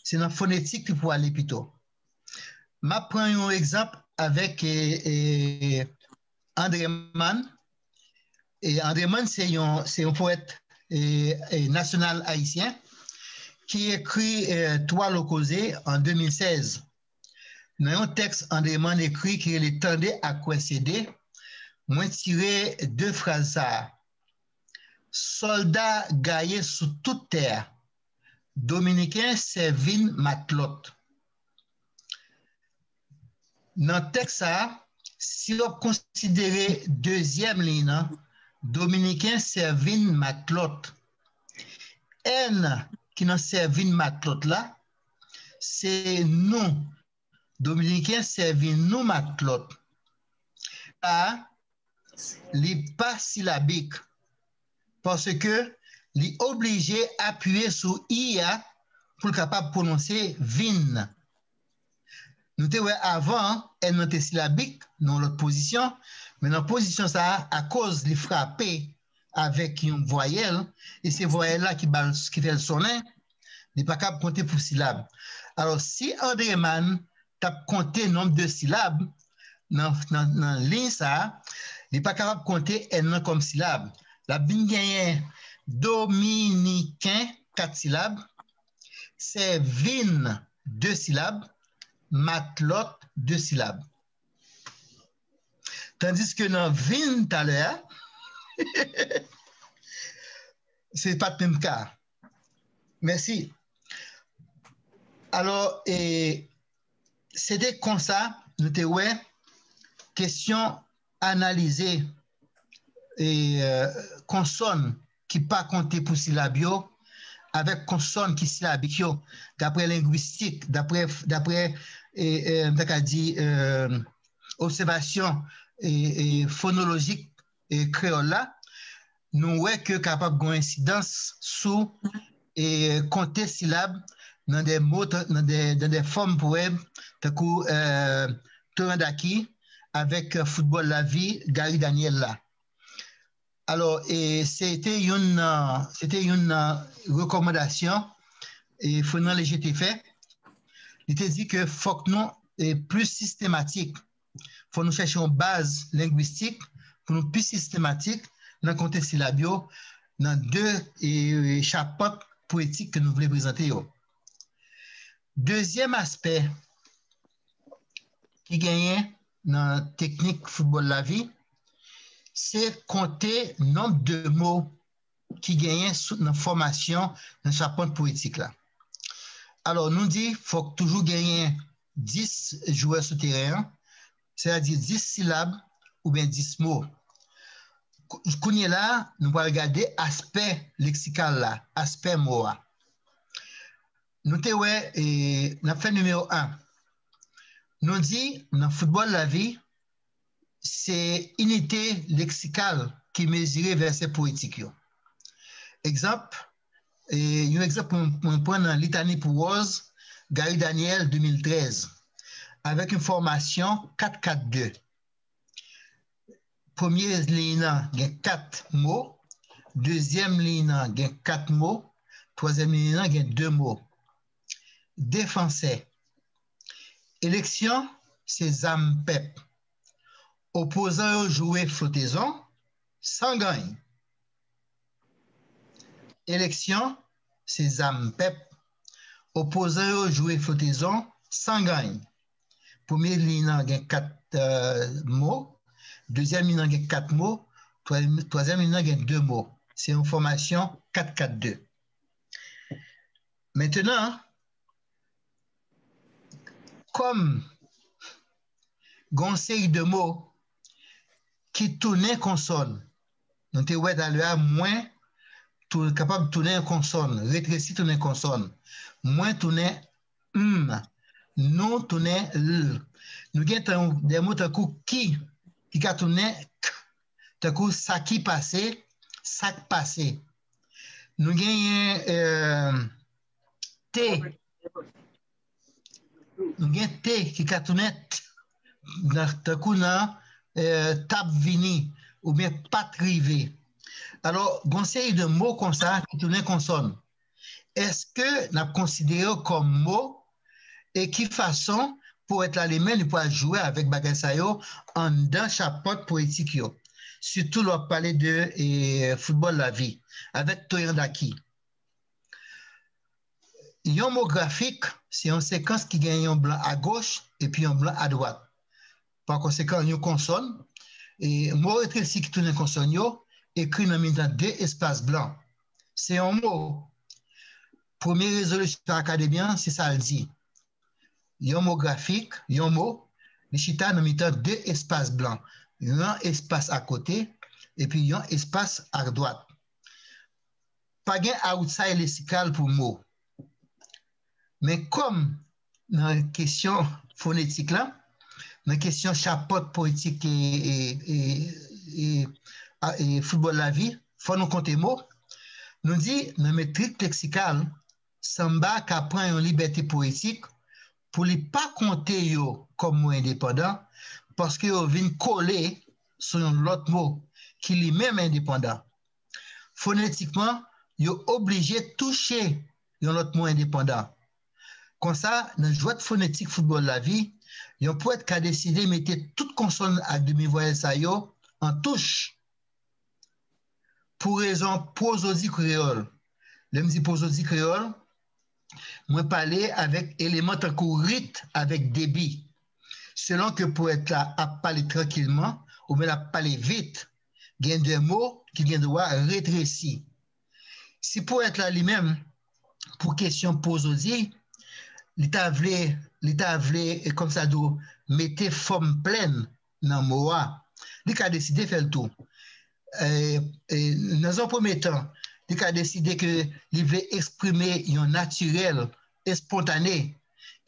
Se nan fonetik li pou ale pito. M ap pran yon egzanp avèk e, e, Andreman. E Andreman se yon, se yon powèt e, e, nasyonal ayisyen ki ekri e, Twa Lokoze an de mil sèz. Nan yon tèks Andreman ekri ki rele Tande ak kwè se de, mwen tire de fraz sa a. Sòlda gaye sou tout tè a. Dominiken sèvi n matlòt. Nan tèks sa a, si w ap konsidere dezyèm liy nan, Dominiken sèvi n matlòt. N ki nan sèvi n matlòt la, se nou. Dominiken sèvi nou matlòt. A, li pa silabik, paske li oblije apiye sou i a pou l kapab pwononse vin. Nou te wè avan, N nan te silabik nan yon lòt pozisyon, men nan pozisyon sa a, akoz li frape avèk yon vwayèl, e se vwayèl la ki ba l, ki fè l sonnen, li pa kab konte pou silab. Alò, si Andreman t ap konte nonb de silab nan, nan, nan liy sa a, li pa kapab konte N nan kòm silab. L ap vin genyen Dominiken, kat silab, sèvi n, de silab, matlòt, de silab. Tandiske nan vin talè a, Se pa t menm ka. Mèsi. Alò, e, se te konsa, nou te wè kesyon analize e, e, konsòn ki pa konte pou silab yo avèk konsòn ki silabik yo, daprè lengwistik, daprè, daprè e, e, m ta ka di, e, obsèvasyon e, e, fonolojik e, kreyòl la, nou wè ke kapab gen yon ensidans sou e, konte silab nan de mo, nan de, nan de fòm powèm, tankou e, Toyandaki avèk Foutbòl Lavi Gary Daniel la. Alò, e, se te youn nan, se te youn nan rekòmandasyon e, Fernand Léger te fè. Li te di ke fòk nou e, plis sistematik. Fò nou chèche yon baz lengwistik pou nou pi sistematik nan konte silab yo nan de e, chapant powetik ke nou vle prezante yo. Dezyèm aspè ki genyen nan teknik Foutbòl Lavi, se konte nonb de mo ki genyen sou, nan fòmasyon, nan chapant powetik la. Alò, nou di fòk toujou genyen dis jwè sou teren an, sètadi dis silab oubyen dis mo. Kou-, kounye la, nou pral gade aspè leksikal la, aspè mo a. Nou te wè, e, n ap fè nimewo en. Nou di, nan Foutbòl Lavi, se inite leksikal ki mezire vèsè powetik yo. Egzanp, e, yon egzanp mwen, mwen pran nan Litani pou Wòz, Gary Daniel, de mil trèz, avèk yon fòmasyon kat kat de. Premye liy nan gen kat mo, dezyèm liy nan gen kat mo, twazyèm liy nan gen de mo. Defansè. Eleksyon se zam pèp. Opozan yo jwe flotezon san gany. Eleksyon se zam pèp. Opozan yo jwe flotezon san gany. Premye liy nan gen kat e, mo, dezyèm liy nan gen kat mo, twazyèm, twazyèm liy nan gen de mo. Se yon fòmasyon kat kat de. Mentenan, kòm gen yon seri de mo ki tounen konsòn, nou te wè talè a, mwen tou, kapab tounen konsòn, retresi tounen konsòn, mwen tounen m, nou tounen l. Nou gen tan, de mo tankou ki, ki ka tounen k, tankou sa ki pase, sa k pase. Nou genyen e, te, nou gen te ki ka tounen t, nan, tankou nan e, t ap vini, oubyen pa t rive. Alò, gen yon seri de mo konsa ki tounen konsòn. Èske n ap konsidere yo kòm mo? E ki fason powèt la li menm li pral jwe avèk bagay sa yo anndan chapant powetik yo? Sitou lè w ap pale de e, Foutbòl Lavi, avèk Toyandaki. Yon mo grafik, se yon sekans ki gen yon blan agoch epi yon blan adwat. Pa konsekan, yon konsòn, e mo retresi ki tounen konsòn yo, ekri nan mitan de espas blan. Se yon mo. Premye rezolisyon akademi an, se sa l di. Yon mo grafik, yon mo, li chita nan mitan de espas blan. Yon espas akote, epi yon espas adwat. Pa gen awoutchay leksikal pou mo. Men kòm nan kesyon fonetik la, nan kesyon chapant powetik e, e, e, e, a, e Foutbòl Lavi, fò nou konte mo. Nou di, nan metrik leksikal, sanba ka pran yon libète powetik pou li pa konte yo kòm mo endepandan, paske yo vin kole sou yon lòt mo ki li menm endepandan. Fonetikman, yo oblije touche yon lòt mo endepandan. Konsa, nan jwèt fonetik Foutbòl Lavi, yon powèt ka deside mete tout konsòn ak demi vwayèl sa yo an touch. Pou rezon pwozodi kreyòl. Lè m di pwozodi kreyòl, mwen pale avèk eleman tankou rit avèk debi. Selon ke powèt la ap pale trankilman oubyen l ap pale vit, gen de mo ki gen dwa retresi. Si powèt la li menm, pou kesyon pozodi, li ta vle, li ta vle, e kòm sa di w, mete fòm plèn nan mo a. Li ka deside fè l tou. E, e, nan yon premye tan, li ka deside ke li vle eksprime yon natirèl espontane,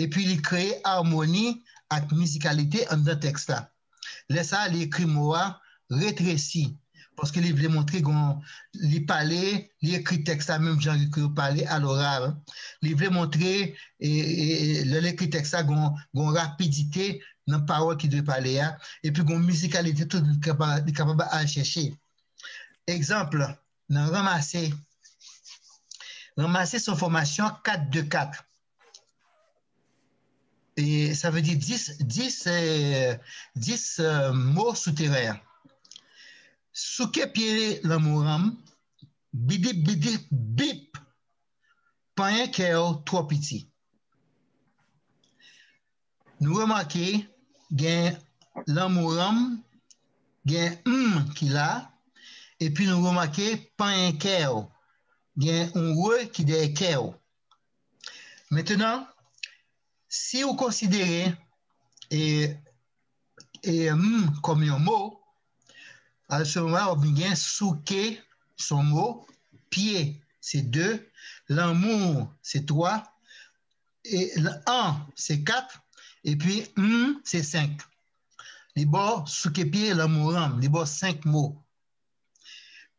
epi li kreye amoni ak mizikalite anndan tèks la. Lè sa a, li ekri mo a retresi, paske li vle montre gon, li pale, li ekri tèks la menm jan ke yo pale aloral. Li vle montre, e, e, e, lè l ekri tèks la, gon, gon rapidite nan pawòl ki dwe pale a, epi gon mizikalite tou li kapab, li kapab al chèche. Egzanp, nan ranmase. Ranmase se yon fòmasyon kat de kat. E sa vle di dis, dis, e, dis, e, mo sou teren an. Souke pye lanmou an, bidip, bidip, bip, panyen kè w twò piti. Nou remake gen lanmou an, gen m ki la, epi nou remake panyen kè w, gen yon w ki dèyè kè w. Mentenan, si w konsidere e, e m kòm yon mo, alò se moman w ap vin gen souke, se yon mo, pye, se de, lanmou, se twa, e l-, an, se kat, epi m, se senk. Li ba w souke pye lanmou an, li ba w senk mo.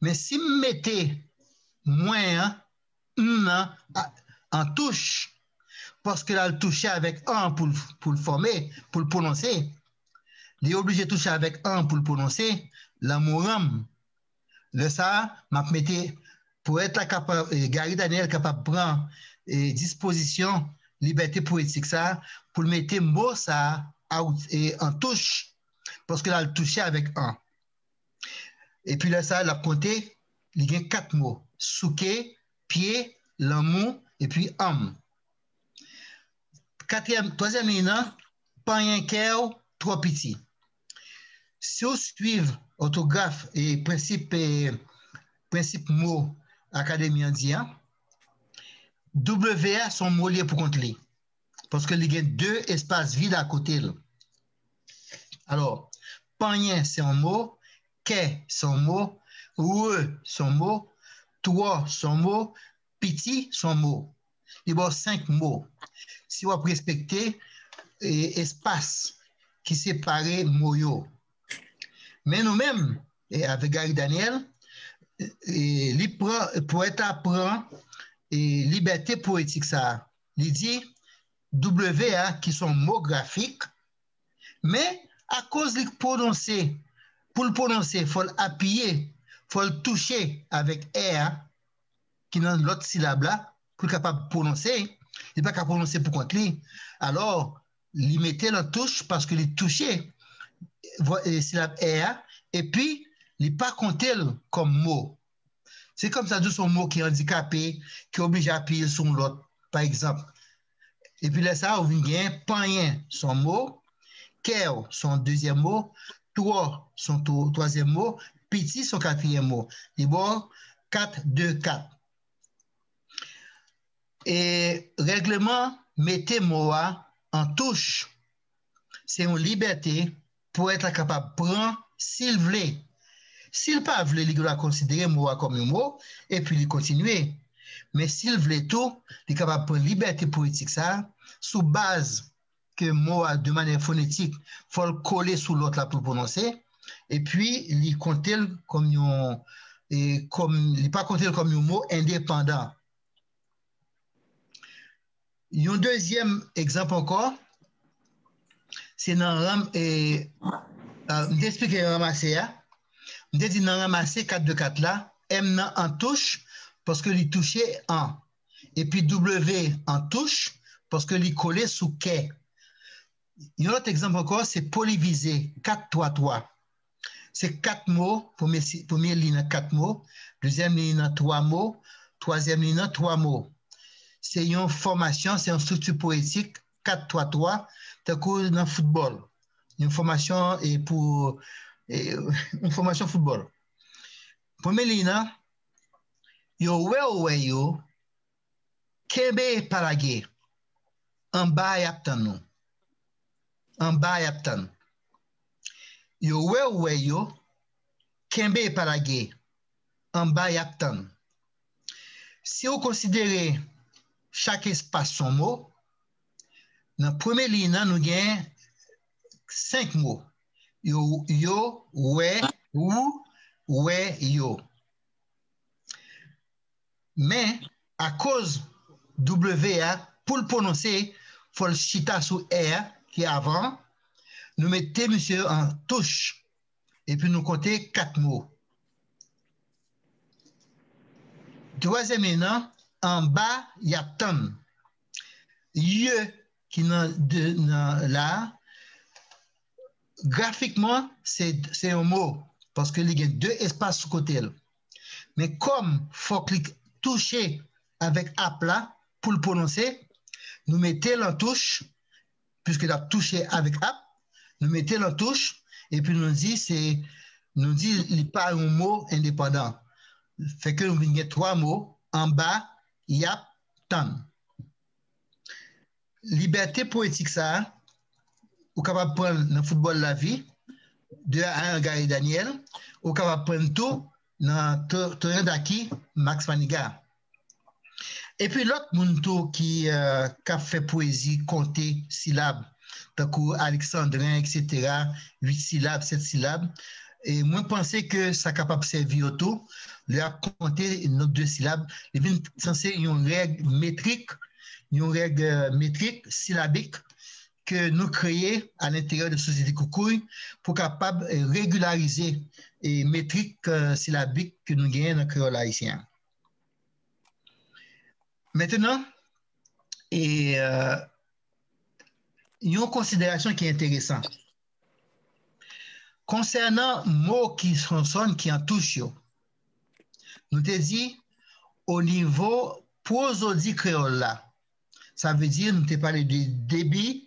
Men si m mete mwen an, m nan, a, an touch, paske l al touche avèk an pou l, pou l fòme, pou l pwononse. Li oblije touche avèk an pou l pwononse, lanmou an m. Lè sa a, m ap mete, powèt la kapab, e, Gary Daniel kapab pran, e, dispozisyon libète powetik sa a pou l mete mo sa a, a, e, an touch, paske l al touche avèk an. Epi lè sa a, l ap konte, li gen kat mo, souke, pye, lanmou, epi an m. Katriyèm, twazyèm liy nan, panyen kè w twò piti. Si w swiv òtograf e prensip, e, prensip mo Akademi an di a, W a se yon mo li ye pou kont li. Paske li gen de espas vid akote l. Alò, panyen se yon mo, kè se yon mo, w se yon mo, twò se yon mo, piti se yon mo. Li ba w senk mo. Si w ap respekte, e, espas ki separe mo yo. Men nou menm, e, avèk Gary Daniel, e, li pran, powèt la pran, e, libète powetik sa a. Li di, W a, ki se yon mo grafik, men akoz li pwononse, pou l pwononse, fò l apiye, fò l touche avèk è a, ki nan lòt silab la, pou l kapab pwononse, li pa ka pwononse pou kont li. Alò, li mete l an touch paske li touche vwa-, e, silab è a, epi li pa konte l kòm mo. Se kòm sa di w se yon mo ki andikape, ki oblije apiye sou yon lòt, pa egzanp. Epi lè sa a, ou vin gen panyen se yon mo, kè w se yon dezyèm mo, twò se yon twa-, twazyèm mo, piti se yon katriyèm mo. Li ba w kat de kat. E règleman mete mo a an touch, se yon libète powèt la kapab pran si l vle. Si l pa vle, li gen dwa konsidere mo a kòm yon mo, epi li kontinye. Men si l vle tou, li kapab pran libète powetik sa a, sou baz ke mo a, de manyè fonetik, fò l kole sou lòt la pou l pwononse, epi li konte l kòm yon, e, kòm, li pa konte l kòm yon mo endepandan. Yon dezyèm egzanp ankò, se nan ranm-, e, a, m te eksplike ranmase a. M te di nan ranmase kat de kat la, M nan an touch, paske li touche an. Epi W an touch, paske li kole sou kè. Yon lòt egzanp ankò, se polivize, kat twa twa. Se kat mo, premye si-, premye liy nan kat mo, dezyèm liy nan twa mo, twazyèm liy nan twa mo. Se yon fòmasyon, se yon estrikti powetik, kat twa twa, tankou nan foutbòl. Yon fòmasyon, e, pou, e, yon fòmasyon foutbòl. Premye liy nan, Yo wè w wè yo, kenbe pa lage. Anba y ap tann nou. Anba y ap tann. Yo wè w wè yo, kenbe pa lage. Anba y ap tann. Si w konsidere chak espas yon mo, nan premye liy nan, nou gen senk mo. Yo, yo, wè, ou, wè, yo. Men, akoz W a, pou l pwononse, fò l chita sou è a ki avan, nou mete misye an touch. Epi nou konte kat mo. Twazyèm li nan, anba, y ap tann. Ye ki nan, de, nan la, grafikman, se, se yon mo, paske li gen de espas sou kote l. Men kòm fòk li touche avèk ap la pou l pwononse, nou mete l an touch, piske l ap touche avèk ap, nou mete l an touch, epi nou di se, nou di li pa yon mo endepandan. Fè ke nou vin gen twa mo, anba, y ap, tann. Libète powetik sa a, ou kapab pran l nan Foutbòl Lavi, de a en Gary Daniel, ou kapab pran l tou nan To-, Toyandaki, Max Maniga. Epi lòt moun tou ki, euh, k ap fè pwezi konte silab, tankou Alexandrin, et cetera, uit silab, sèt silab. E mwen panse ke sa kapab sèvi yo tou, lè y ap konte non de silab, li vin sanse yon règ metrik, yon règ, euh, metrik, silabik, ke nou kreye a lenteryè de Sosyete Koukouy pou kapab, euh, regilarize, e, metrik, euh, silabik ke nou genyen nan kreyòl ayisyen an. Mentenan, e, euh, yon konsiderasyon ki enteresan. Konsènan mo ki konsòn ki an touch yo, nou te di o nivo pwozodi kreyòl la, sa vle di nou te pale de debi,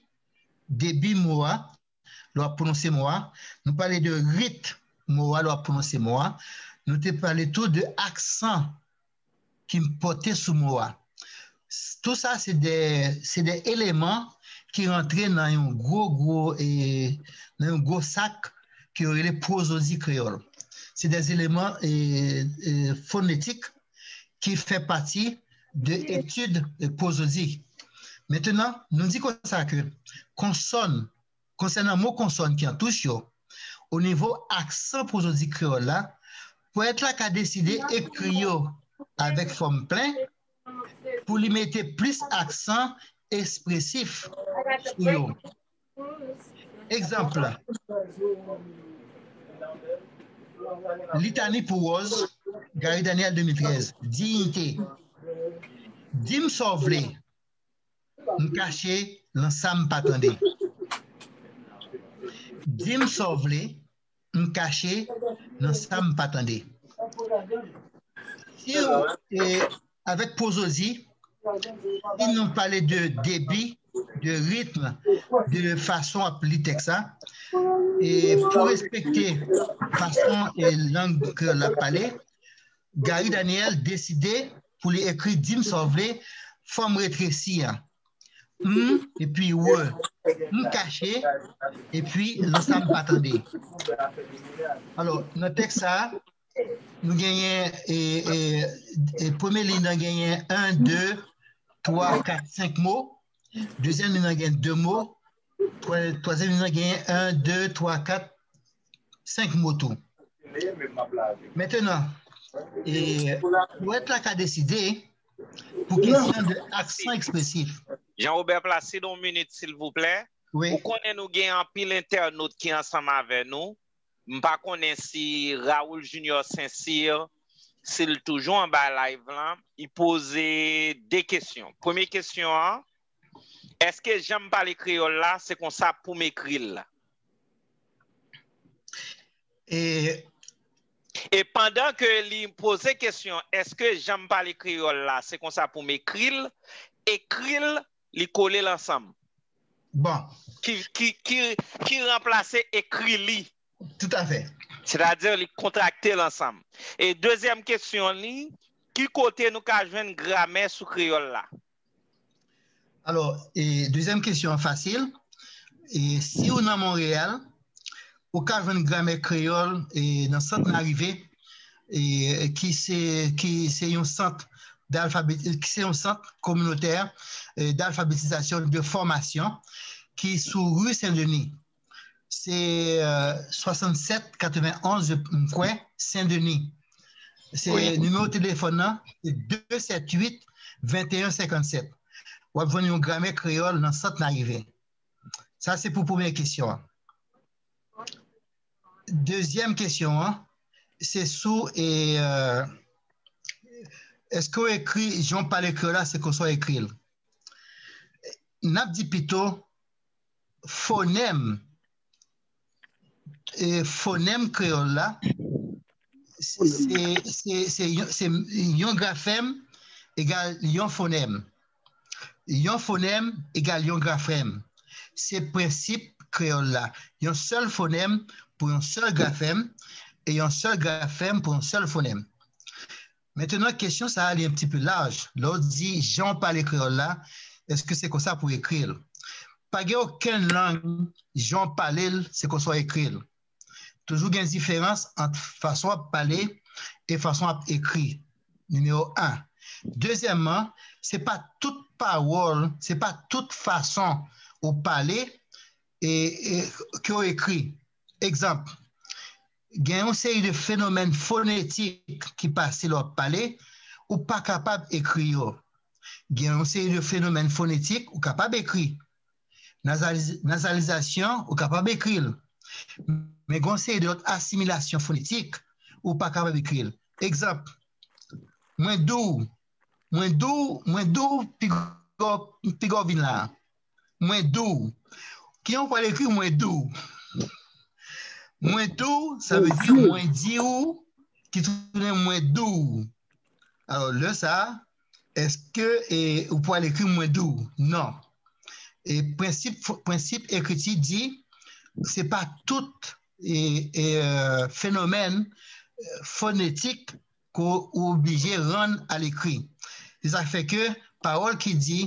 debi mo a, lè w ap pwononse mo a, nou pale de rit mo a, lè w ap pwononse mo a, nou te pale tou de aksan ki pòte sou mo a. Tou sa se de, se de eleman ki rantre nan yon gwo, gwo, e, nan yon gwo sak ke yo rele pwozodi kreyòl. Se de eleman, e, e, fonetik ki fè pati de etid, e, pwozodi. Mentenan, nou di konsa ke konsòn, konsènan mo konsòn ki an touch yo, o nivo aksan pwozodi kreyòl la, powèt la ka deside ekri yo avèk fòm plen pou li mete plis aksan ekspresif sou yo. Egzanp, Litani pou Wòz, Gary Daniel, de mil trèz, Diyite. Di m sa w vle, m kache nan sa m pa tande. Di m sa w vle, m kache nan sa m pa tande. Si w, e, avèk pwozodi, si nou pale de debi, de ritm, de fason ap li tèks la, e pou respekte fason e lang kreyòl la pale, Gary Daniel deside pou li ekri di m sa w vle, fòm retresi a. M epi w. M kache epi nan sa m pa tande. Alò, nan tèks sa a, nou genyen, e, e, e, premye liy nan genyen en, de, twa, kat, senk mo. Dezyèm liy nan gen de mo. Twa-, twazyèm liy nan genyen en, de, twa, kat, senk mo tou. Mentenan, e, powèt la ka deside pou kesyon de aksan ekspresif. Jean Robert Placide, yon minit, silvouplè. Wi. Ou konnen nou gen anpil entènot ki ansanm avè nou. M pa konnen si Raoul Junior Saint-Cyr, si l toujou anba live lan, li poze de kesyon. Premye kesyon an, èske jan m pale kreyòl la, se konsa pou m ekri l? E, e pandan ke li poze kesyon, èske jan m pale kreyòl la, se konsa pou m ekri l, ekri l, li kole l ansanm? Bon. Ki, ki, ki, ki ranplase ekri li. Toutafè. Sètadi, li kontrakte l ansanm. E dezyèm kesyon li, Ki kote nou ka jwenn gramè sou kreyòl la? Alò, e, dezyèm kesyon an fasil. E, si ou nan Monreyal, ou ka jwenn gramè kreyòl e, nan Sant Narive, e, ki se, ki se yon sant d'alfabeti-, ki se yon sant kominotè e, d'alfabetizasyon, de fòmasyon, ki sou ri Sen Deni. Se e, swasannsèt katrevenonz, m kwè, Sen Deni. Se nimewo telefòn nan, se de sèt uit, venteyen senkannsèt. W ap jwenn yon gramè kreyòl nan Sant Narive. Sa se pou premye kesyon an. Dezyèm kesyon an, se sou e, èske w ekri jan w pale kreyòl la, se konsa w ekri l. N ap di pito fonèm, e, fonèm kreyòl la, se, se, se, se yon, se yon grafèm egal yon fonèm. Yon fonèm egal yon grafèm. Se prensip kreyòl la. Yon sèl fonèm pou yon sèl grafèm e yon sèl grafèm pou yon sèl fonèm. Mentenan, kesyon sa a li yon ti pe laj. Lè w di jan w pale kreyòl la, èske se konsa pou ekri l? Pa gen okenn lang, jan w pale l, se konsa w ekri l. Toujou gen diferans ant fason w ap pale e fason w ap ekri. Nimewo en. Dezyèmman, se pa tout pawòl, se pa tout fason ou pale e, e ke w ekri. Egzanp, gen yon seri de fenomèn fonetik ki pase lè w ap pale, ou pa kapab ekri yo. Gen yon seri de fenomèn fonetik ou kapab ekri. Nazaliz-, nazalizasyon, ou kapab ekri l. Men gen yon seri de lòt asimilasyon fonetik, ou pa kapab ekri l. Egzanp, mwen di w, mwen di w, mwen di w, piga w, piga w vin la. Mwen di w. Kijan w pral ekri mwen di w? Mwen di w, sa vle di mwen di w, ki tounen mwen di w. Alò, lè sa a, èske e, ou pral ekri mwen di w? Non. E prensip, fo- prensip ekriti di, se pa tout e, e, euh, fenomèn euh, fonetik ke w oblije rann alekri. Se sa k fè ke pawòl ki di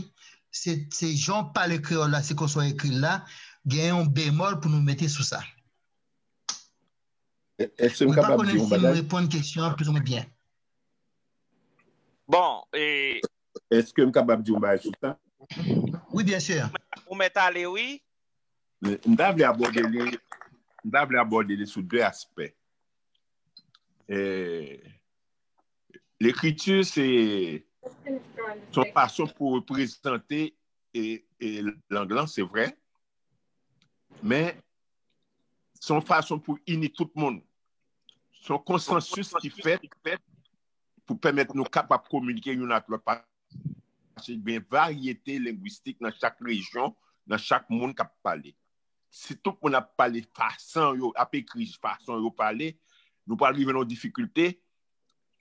se, se jan w pale kreyòl la, se konsa w ekri l la, gen yon bemòl pou nou mete sou sa. Èske m kapab di yon bagay? Mwen pa konnen si m reponn kesyon an plizoumwen byen. Bon, e... Èske m kapab di yon bagay sou sa? Wi, byen si. Ou mèt ale, wi. M ta vle abòde li, m ta vle abòde li sou de aspè. E, lekriti, se, se yon fason pou reprezante e, e lang lan, se vre. Men, se yon fason pou ini tout moun. Se yon konsansis ki fèt pou pèmèt nou kapab kominike youn ak lòt. Paske gen varyete lengwistik nan chak rejyon, nan chak moun k ap pale. Si tout moun ap pale fason yo, ap ekri fason yo pale, nou pral rive nan yon difikilte,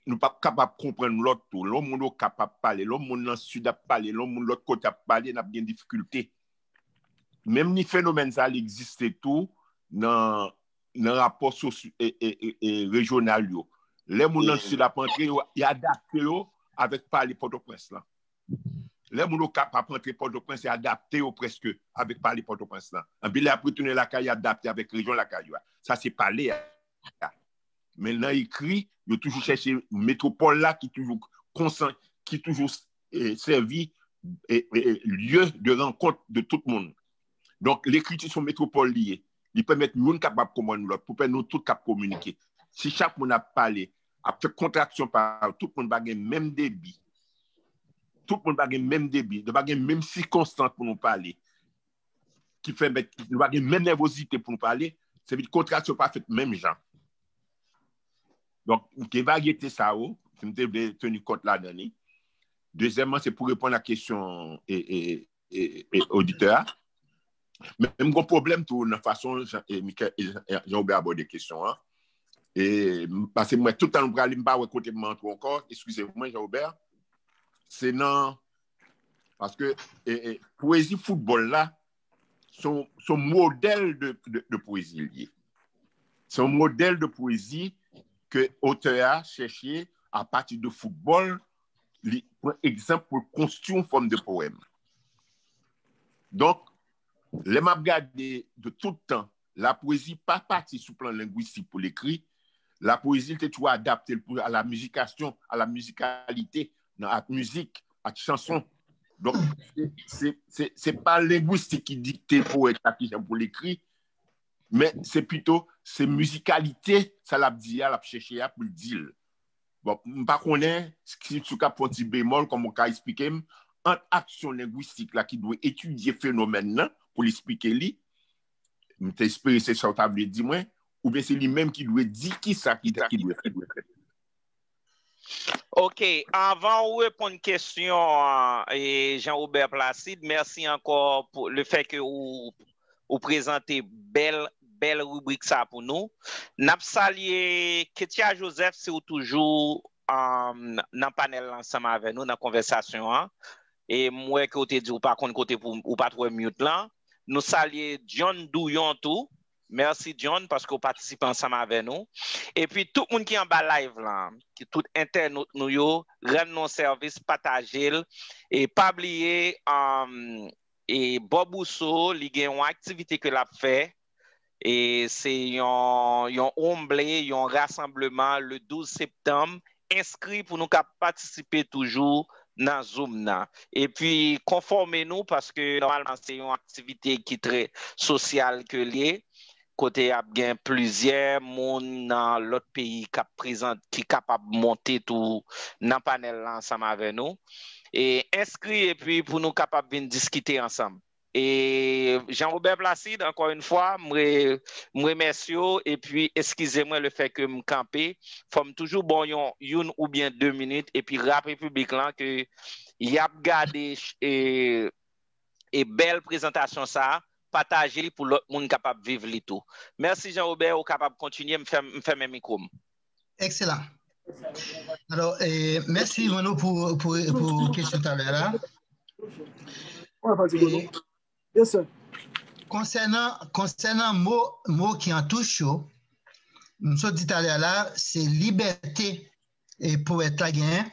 nou p ap kapab konprann lòt tou. Lè yon moun Okap ap pale, lè yon moun nan Sid ap pale, lè yon moun lòt kote ap pale, n ap gen difikilte. Menm ni fenomèn sa a, li egziste tou nan, nan rapò sosyo, e, e, e, e, rejyonal yo. Lè moun nan Sid ap antre, yo, y adapte yo avèk pale Pòtoprens lan. Lè moun Okap ap antre Pòtoprens, y adapte yo prèske avèk pale Pòtoprens lan. Anpi lè y ap retounen lakay, y adapte avèk rejyon lakay yo a. Sa se pale a. Men nan ekri, yo toujou chèche metwopòl la ki toujou konsan, ki toujou e, sèvi e, e, e, lye de rankont de tout moun. Donk, lekriti se yon metwopòl li ye. Li pèmèt youn kapab konprann lòt, pou pèmèt nou tout k ap kominike. Si chak moun ap pale, ap fè kontraksyon pa yo, tout moun pa gen menm debi. Tout moun pa gen menm debi, nou pa gen menm sikonstans pou nou pale. Ki fè mèt, nou pa gen menm nèvozite pou nou pale, se vin kontraksyon pa fèt menm jan. Donk, gen varyete sa yo, si m te vle teni kont ladan li. Dezyèmman, se pou reponn a kesyon e, e, e, e, oditè a. Men m gen pwoblèm tou nan fason Jan, e, Michel, e, Jan, Jean Robert abòde kesyon an. E, m, paske mwen, tout tan nou prale, m pa wè kote m antre ankò. Eskize mwen, Jean Robert. Se nan, paske e, e, pwezi foutbòl la, se yon, se yon modèl de, de, de pwezi li ye. Se yon modèl de pwezi ke otè a chèche apati de foutbòl, li pran egzanp pou l konstwi yon fòm de powèm. Donk, lè m ap gade de tout tan, lapwezi pa pati sou plan lengwistik pou l ekri, lapwezi te toujou adapte l pou a la mizikasyon, a la mizikalite, nan ak mizik, ak chanson. Donk, se, se, se, se pa lengwistik ki dikte powèt la ki jan pou l ekri, men se pito, se mizikalite, sa l ap di a, l ap chèche a pou l di l. Bon, m pa konnen si, si w ka fè yon ti bemòl, kòman w ka esplike m, ant aksyon lengwistik la ki dwe etidye fenomèn nan pou l esplike li, m te espere se sa w ta vle di mwen, oubyen se li menm ki dwe di kisa ki, ki dwe fèt. Ok, anvan ou reponn kesyon e Jean Robert Placide, mèsi ankò pou le fè ke ou, ou prezante bèl, bèl ribrik sa pou nou. N ap salye Ketia Joseph, si ou toujou um, nan panèl la ansanm avè nou nan konvèsasyon an. E m wè ke ou te di ou pa konn kote pou ou pa t wè mute lan. Nou salye John Douyon tou. Mèsi John paske w patisipe ansanm avè nou. Epi tout moun ki anba live lan, ki tout entènot nou yo, rann nou sèvis, pataje l. E pa bliye um, e Bob Rousseau, li gen yon aktivite ke l ap fè. E se yon, yon omble, yon rasanbleman le douz septanm. Enskri pou nou ka patisipe toujou nan Zoom nan. Epi konfòme nou paske nòmalman se yon aktivite ki trè sosyal ke l ye. Kote ap gen plizyè moun nan lòt peyi k ap prezante, ki kapab monte tou nan panèl la ansanm avè nou. E enskri epi pou nou kapab vin diskite ansanm. E Jean Robert Placide, ankò yon fwa, m remèsye w epi eskize mwen le fè ke m kanpe. Fò m toujou bon yon youn oubyen de minit epi raple piblik lan ke y ap gade e, e bèl prezantasyon sa a, pataje li pou lòt moun kapab viv li tou. Mèsi Jean Robert, ou kapab kontinye, m fèmen mikwo m. Excellent. Alors, eh, merci Renaud pour, pour, pour question talè la. Yes, sir. Konsènan, konsènan mo, mo ki an touch yo, m sot di talè la, se libète e powèt la genyen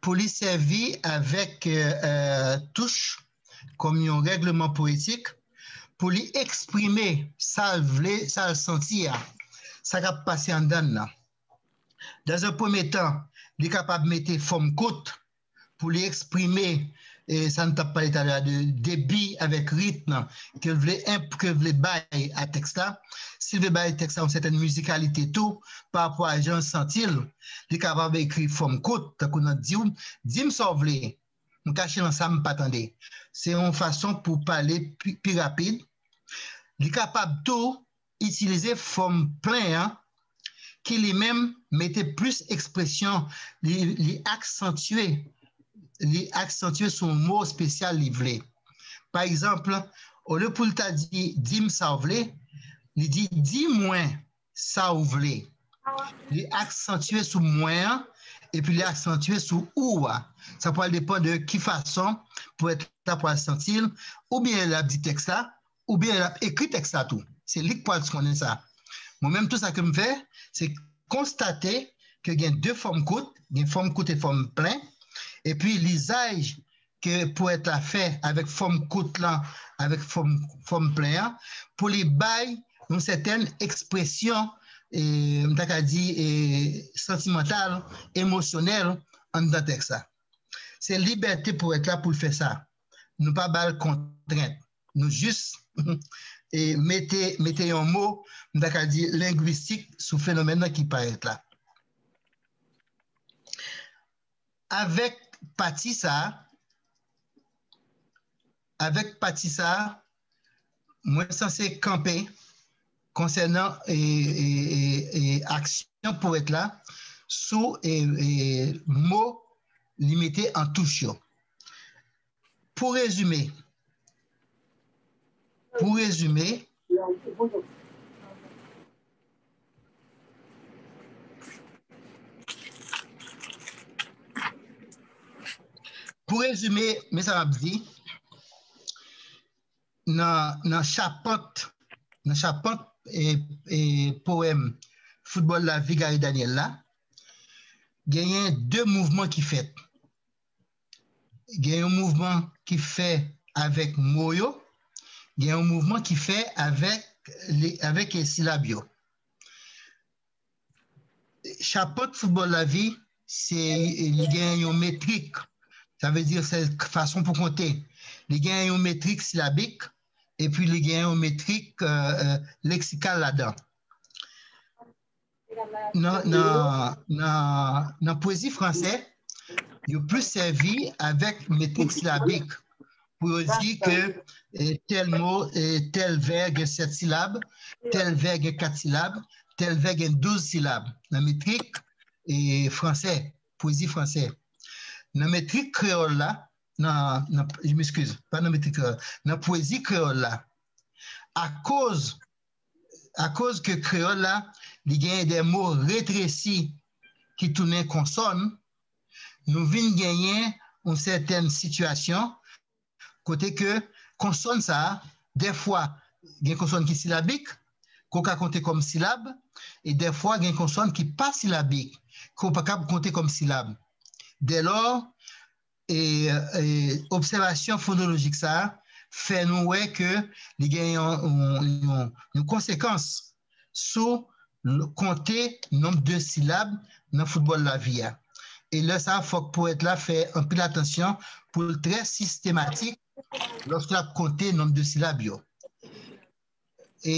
pou li sèvi avèk euh, touch kòm yon règleman poetik pou li eksprime sa l vle, sa l santi a, sa k ap pase anndan l nan. Dans un premier temps, li kapab mete fòm kout pou li eksprime e sa n t ap pale talè a de debi avèk ritm ke l vle enp ke l vle bay a tèks la. Si l vle bay tèks la yon sètèn mizikalite tou pa rapò a jan l santi l, li kapab ekri fòm kout tankou nan di w, di m sa w vle, m kache nan sa m pa tande. Se yon fason pou pale pi, pi rapid. Li kapab tou itilize fòm plen an ki li menm mete plis ekspresyon, li, li aksantye, li aksantye sou mo espesyal li vle. Pa egzanp, olye pou l ta di di m sa w vle, li di di mwen sa w vle. Li aksantye sou mwen an epi li aksantye sou ou a. Sa pral depann de ki fason powèt la pral santi l, oubyen l ap di tèks la, oubyen l ap ekri tèks la tou. Se li k pral konnen sa. Mwen menm tou sa ke m fè, se konstate ke gen de fòm kout, gen fòm kout e fòm plen, epi lizaj ke powèt la fè avèk fòm kout lan, avèk fòm, fòm plen an, pou li bay yon sètèn ekspresyon, e, m ta ka di, e, santimantal, emosyonèl anndan tèks la. Se libète powèt la pou l fè sa. Nou pa ba l kontrent. Nou jis e, mete, mete yon mo, m ta ka di, lengwistik sou fenomèn nan ki parèt la. Avèk pati sa a, avèk pati sa a, mwen sanse kanpe konsènan e, e, e, e, aksyon powèt la sou e, e, mo li mete an touch yo. Pou rezime, pou rezime, pou rezime, men sa m ap di, nan, nan chapant, nan chapant e, e, powèm Foutbòl Lavi Gary Daniel la, genyen de mouvman ki fèt. Gen yon mouvman ki fè avèk mo yo, gen yon mouvman ki fè avèk, avèk silab yo. Chapant foutbòl lavi, se, li gen yon metrik. Sa vle di, se fason pou konte. Li gen yon metrik silabik, epi li gen yon metrik uh, uh, leksikal ladan. Nan, nan, nan, nan pwezi fransè, yo plis sèvi avèk metrik silabik pou yo di ke eh, tèl mo, eh, tèl vè gen sèt silab, tèl vè gen kat silab, tèl vè gen douz silab nan metrik eh, fransè, pwezi fransè. Nan metrik kreyòl la, nan, nan, je m'excuse, pa nan metrik kreyòl, nan pwezi kreyòl la, akoz akoz ke kreyòl la, li genyen de mo retresi ki tounen konsòn, nou vin genyen yon sètèn sitiyasyon kote ke konsòn sa a, dèfwa, gen konsòn ki silabik, ke w ka konte kòm silab, e dèfwa, gen konsòn ki pa silabik, ke w pa kab konte kòm silab. Dèlò, e, e obsèvasyon fonolojik sa a fè nou wè ke li gen yon, yon, yon, yon konsekans sou l- konte nonb de silab nan foutbòl lavi a. E lè sa a, fòk powèt la fè anpil atansyon pou l trè sistematik lòske l ap konte nonb de silab yo. E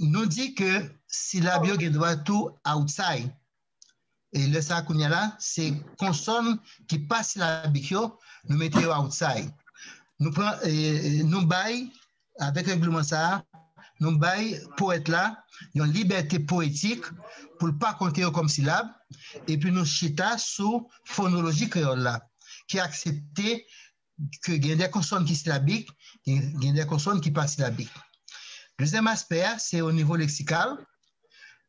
nou di ke silab yo gen dwa tou outside. E lè sa a kounye a la, se konsòn ki pa silabik yo, nou mete yo outside. Nou pran, e, e, nou bay, avèk règleman sa a, nou bay powèt la yon libète powetik pou l pa konte yo kòm silab, epi nou chita sou fonoloji kreyòl la, ki aksepte ke gen de konsòn ki silabik, gen, gen de konsòn ki pa silabik. Dezyèm aspè a, se o nivo leksikal.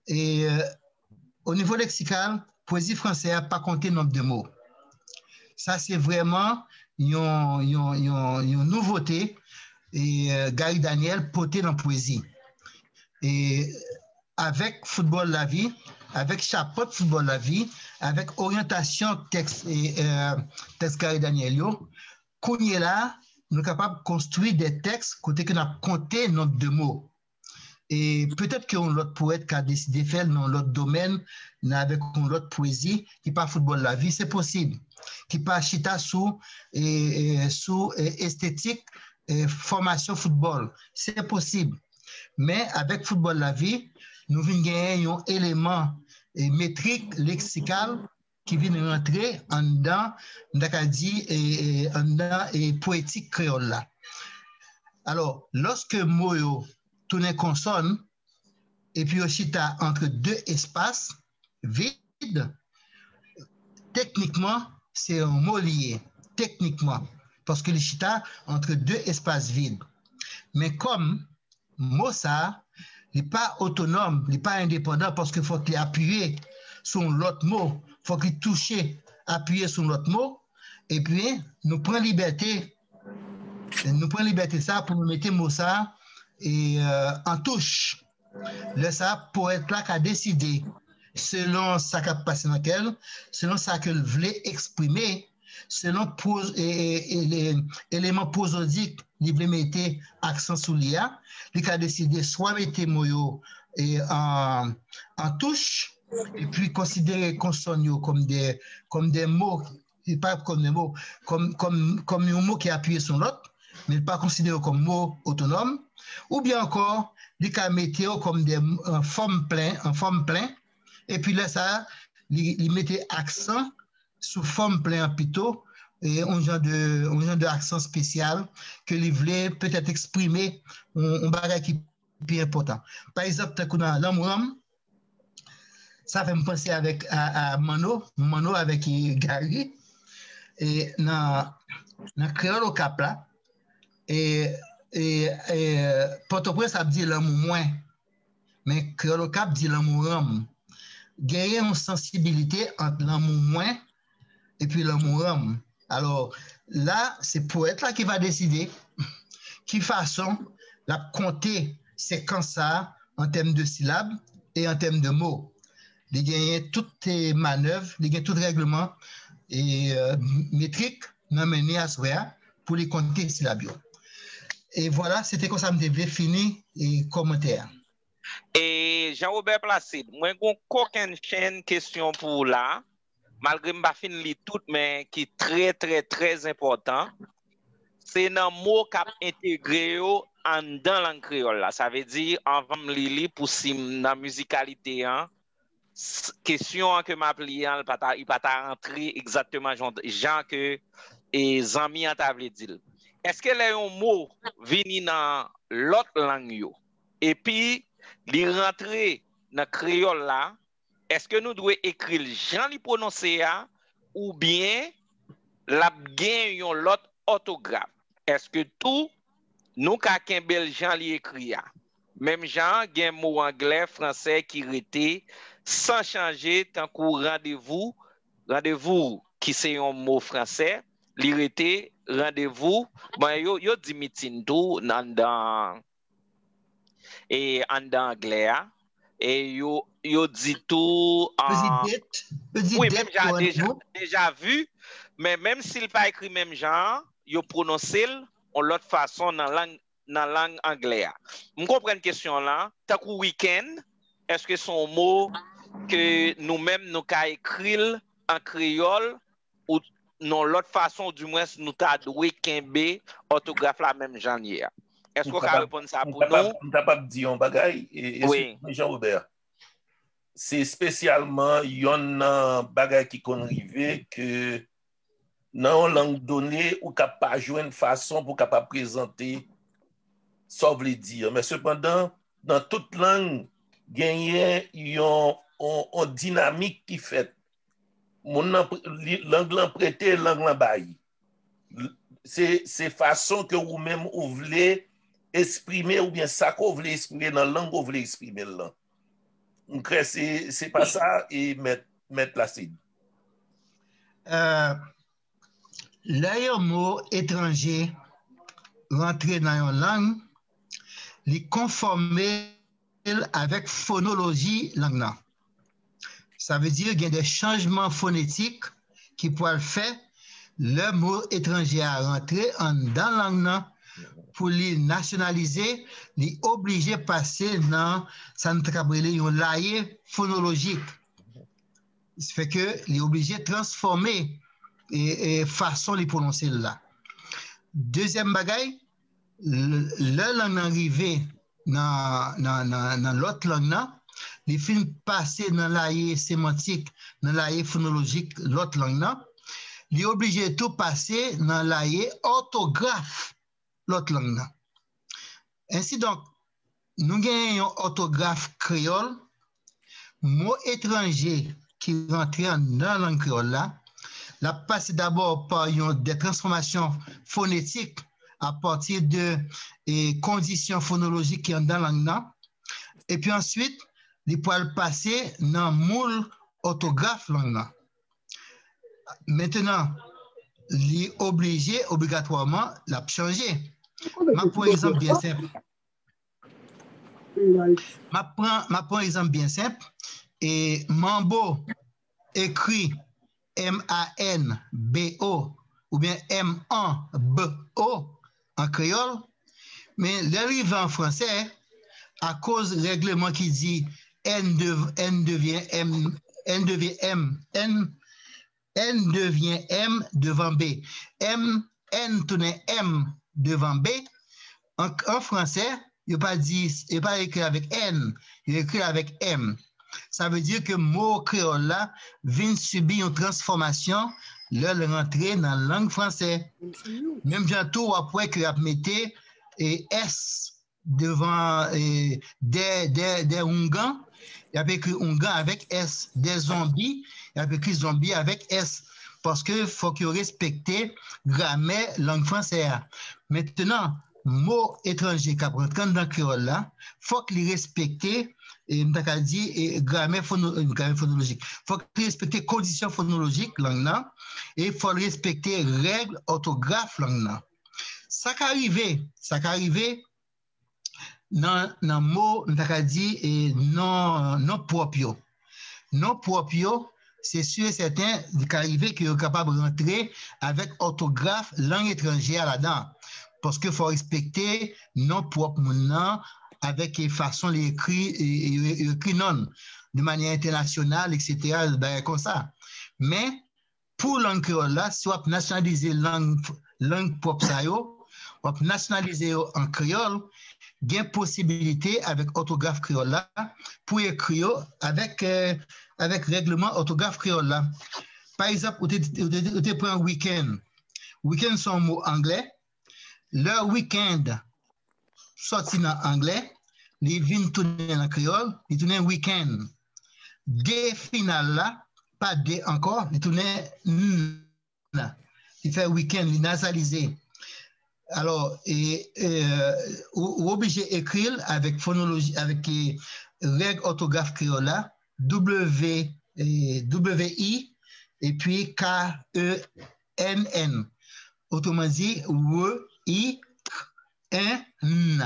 E o nivo leksikal, pwezi fransè a pa konte nonb de mo. Sa se vrèman yon, yon, yon, yon nouvote e Gary Daniel pote nan pwezi. E avèk foutbòl lavi, avèk chapant foutbòl lavi, avèk oryantasyon tèks e tèks Gary Daniel yo, kounye la, nou kapab konstwi de tèks kote ke n ap konte nonb de mo. E petèt ke yon lòt powèt ka deside fè l nan yon lòt domèn, nan avèk yon lòt pwezi ki pa foutbòl lavi, se posib. Ki pa chita sou, e, e, sou e, estetik e, fòmasyon foutbòl. Se posib. Men avèk foutbòl lavi, nou vin genyen yon eleman e, metrik, leksikal, ki vin rantre anndan, m ta ka di, e, e, anndan e, powetik kreyòl la. Alò, lòske mo yo tounen konsòn, epi yo chita antre de espas vid, teknikman, se yon mo li ye, teknikman, paske li chita antre de espas vid. Men kòm mo sa a, li pa otonòm, li pa endepandan, paske fòk li apiye sou yon lòt mo, fòk li touche, apiye sou yon lòt mo, epi nou pran libète, nou pran libète sa pou nou mete mo sa a e, euh, an touch. Lè sa a, powèt la ka deside, selon sa k ap pase nan kè l, selon sa ke l vle eksprime, selon poz, e, e, e, eleman pwozodik li vle mete aksan sou li a, li ka deside swa mete mo yo e, an, an touch, epi konsidere konsòn yo kòm de, kòm de mo, li pa kòm de mo, kòm, kòm, kòm yon mo ki apiye sou lòt, men li pa konsidere yo kòm mo otonòm, oubyen ankò, li ka mete yo kòm de, an fòm plen, an fòm plen, epi lè sa a, li, li mete aksan sou fòm plen an pito, e yon jan de, yon jan de aksan espesyal ke li vle petèt eksprime yon, yon bagay ki pi enpòtan. Pa egzanp, tankou nan Lanmou Ranm, sa fè m panse avèk a, a Manno, Manno avèk e, Gary, e nan, nan kreyòl Okap la, e, e, e Pòtoprens ap di lanmou mwen, men kreyòl Okap di lanmou ranm. Genyen yon sansibilite ant lanmou mwen epi lanmou ranm. Alò, la, se powèt la ki va deside ki fason l ap konte sekans sa a an tèm de silab e an tèm de mo. li genyen tout e, manèv, li gen tout règleman e e, metrik nan mennen aswè a pou li konte silab yo. E vwala, se te konsa m te vle fini e, kòmantè a. E Jean Robert Placide, mwen gon kokennchenn kesyon pou ou la, malgre m pa fin li tout, men ki trè, trè, trè enpòtan. Se nan mo k ap entegre yo anndan lang kreyòl la. Sa vle di, anvan m li li pou si m nan mizikalite an, kesyon an ke m ap li an, li pa ta, li pa ta rantre egzakteman jan, jan ke e, zanmi an ta vle di l. Èske lè yon mo vini nan lòt lang yo, epi li rantre nan kreyòl la, èske nou dwe ekri l jan li pwononse a, oubyen l ap gen yon lòt òtograf? Èske tou nou ka kenbe l jan li ekri a? Menm jan an, gen mo anglè, fransè ki rete san chanje, tankou randevou, randevou ki se yon mo fransè, li rete randevou. Bon, yo, yo di mitin tou anndan e anndan anglè a. E yo, yo di tou. Yo di date, yo di date pou randevou. Deja vu, men menm si l pa ekri menm jan an, yo pwononse l yon lòt fason nan lang nan lang anglè a. M konprann kesyon lan, tankou weekend, èske se yon mo ke nou menm nou ka ekri l an kreyòl ou nan lòt fason, oudimwens nou ta dwe kenbe òtograf la menm jan l ye a? Èske w ka reponn sa pou nou? M kapab di yon bagay, e, e, Jean Robert. Se espesyalman yonn nan bagay ki konn rive ke nan yon lang done ou ka pa jwenn fason pou w kapab prezante sa w vle di an. Men sepandan, nan tout lang, genyen yon, yon, yon dinamik ki fèt. Moun nan, lang lan prete, lang lan bay. Se, se fason ke ou menm ou vle eksprime oubyen sa ke w vle eksprime nan lang ou vle eksprime l lan. M kwè se, se pa sa e mèt, mèt Placide. Lè yon mo etranje rantre nan yon lang, li konfòme l avèk fonoloji lang nan. Sa vle di gen de chanjman fonetik ki pwal fè lè mo etranje a rantre anndan lang nan pou li nasyonalize, li oblije pase nan sa n ta kab rele yon laye fonolojik. Sa fè ke li oblije transfòme e, e fason li pwononse l la. Dezyèm bagay, lè lang nan rive nan, nan, nan, nan lòt lang nan, li fin pase nan laye semantik, nan laye fonolojik lòt lang nan, li oblije tou pase nan laye òtograf lòt lang nan. Ensidonk, nou genyen yon òtograf kreyòl, mo etranje ki rantre anndan lang kreyòl la, l ap pase dabò pa yon de transfòmasyon fonetik apati de e, kondisyon fonolojik ki anndan lang nan, epi answit, li pral pase nan moul òtograf lang nan. Mentenan, li oblije, obligatwaman, l ap chanje. M ap pran egzanp byen senp. M ap pran, m ap pran egzanp byen senp. E manbo ekri M A N B O oubyen M an B O an kreyòl, men lè l rive an fransè, akoz règleman ki di N de, N devyen M, N devyen M, N, N devyen M devan B, M, N tounen M devan B, an, an fransè, yo pa di, yo pa ekri avèk N, yo ekri avèk M. Sa vle di ke mo kreyòl la vin sibi yon transfòmasyon lè l rantre nan lang fransè. Menm jan tou, w ap wè ke y ap mete e, S devan e, dè, dè, dè oungan, y ap ekri oungan avèk S. Dè zonbi, y ap ekri zonbi avèk S. Paske fòk yo respekte gramè lang fransè a. Mentenan, mo etranje k ap rantre anndan kreyòl la, fòk li respekte, e, m ta ka di, e, gramè fono, e, gramè fonolojik. Fòk li respekte kondisyon fonolojik lang nan, e fòk li respekte règ òtograf lang nan. Sa ka rive, sa ka rive nan, nan mo, m ta ka di, e, non, non pwòp yo. non pwòp yo, se si e sèten, li ka rive ke yo kapab rantre avèk òtograf lang etranje a ladan. Paske fò w respekte non pwòp moun nan avèk, e, fason li ekri, e, e, e, ekri non l de manyè entènasyonal, etsetera, bagay konsa. Men, pou lang kreyòl la, si w ap nasyonalize lang, lang pwòp sa yo, w ap nasyonalize yo an kreyòl, gen posibilite avèk òtograf kreyòl la pou ekri yo avèk, eh, avèk règleman òtograf kreyòl la. Pa egzanp, ou te, ou te, ou te pran weekend. Weekend se yon mo anglè. Lè weekend sòti nan anglè, li vin tounen nan kreyòl, li tounen weekend. D final la, pa D ankò, li tounen N. Li fè weekend, li nazalize. Alò, e, e, ou, ou oblije ekri l avèk fonoloji, avèk, e, règ òtograf kreyòl la, W, e, W I, epi K E N N. Otreman di, W I K N,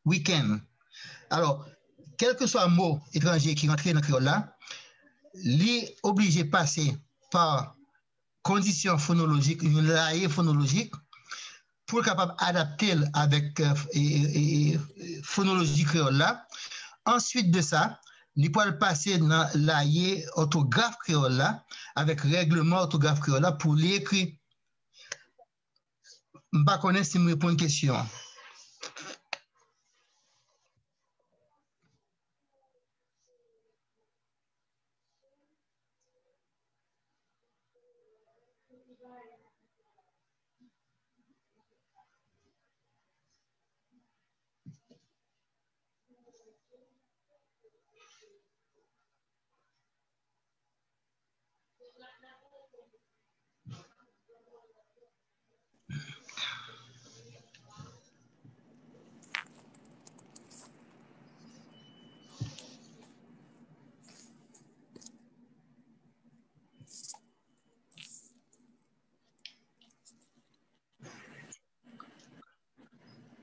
weekend. Alò, kèlkeswa mo etranje ki rantre nan kreyòl la, li oblije pase pa kondisyon fonolojik, yon laye fonolojik, pou l kapab adapte l avèk, e, e, e, e, fonoloji kreyòl la. Answit de sa, li pral pase nan laye òtograf kreyòl la, avèk règleman òtograf kreyòl la pou li ekri. M pa konnen si m reponn kesyon an.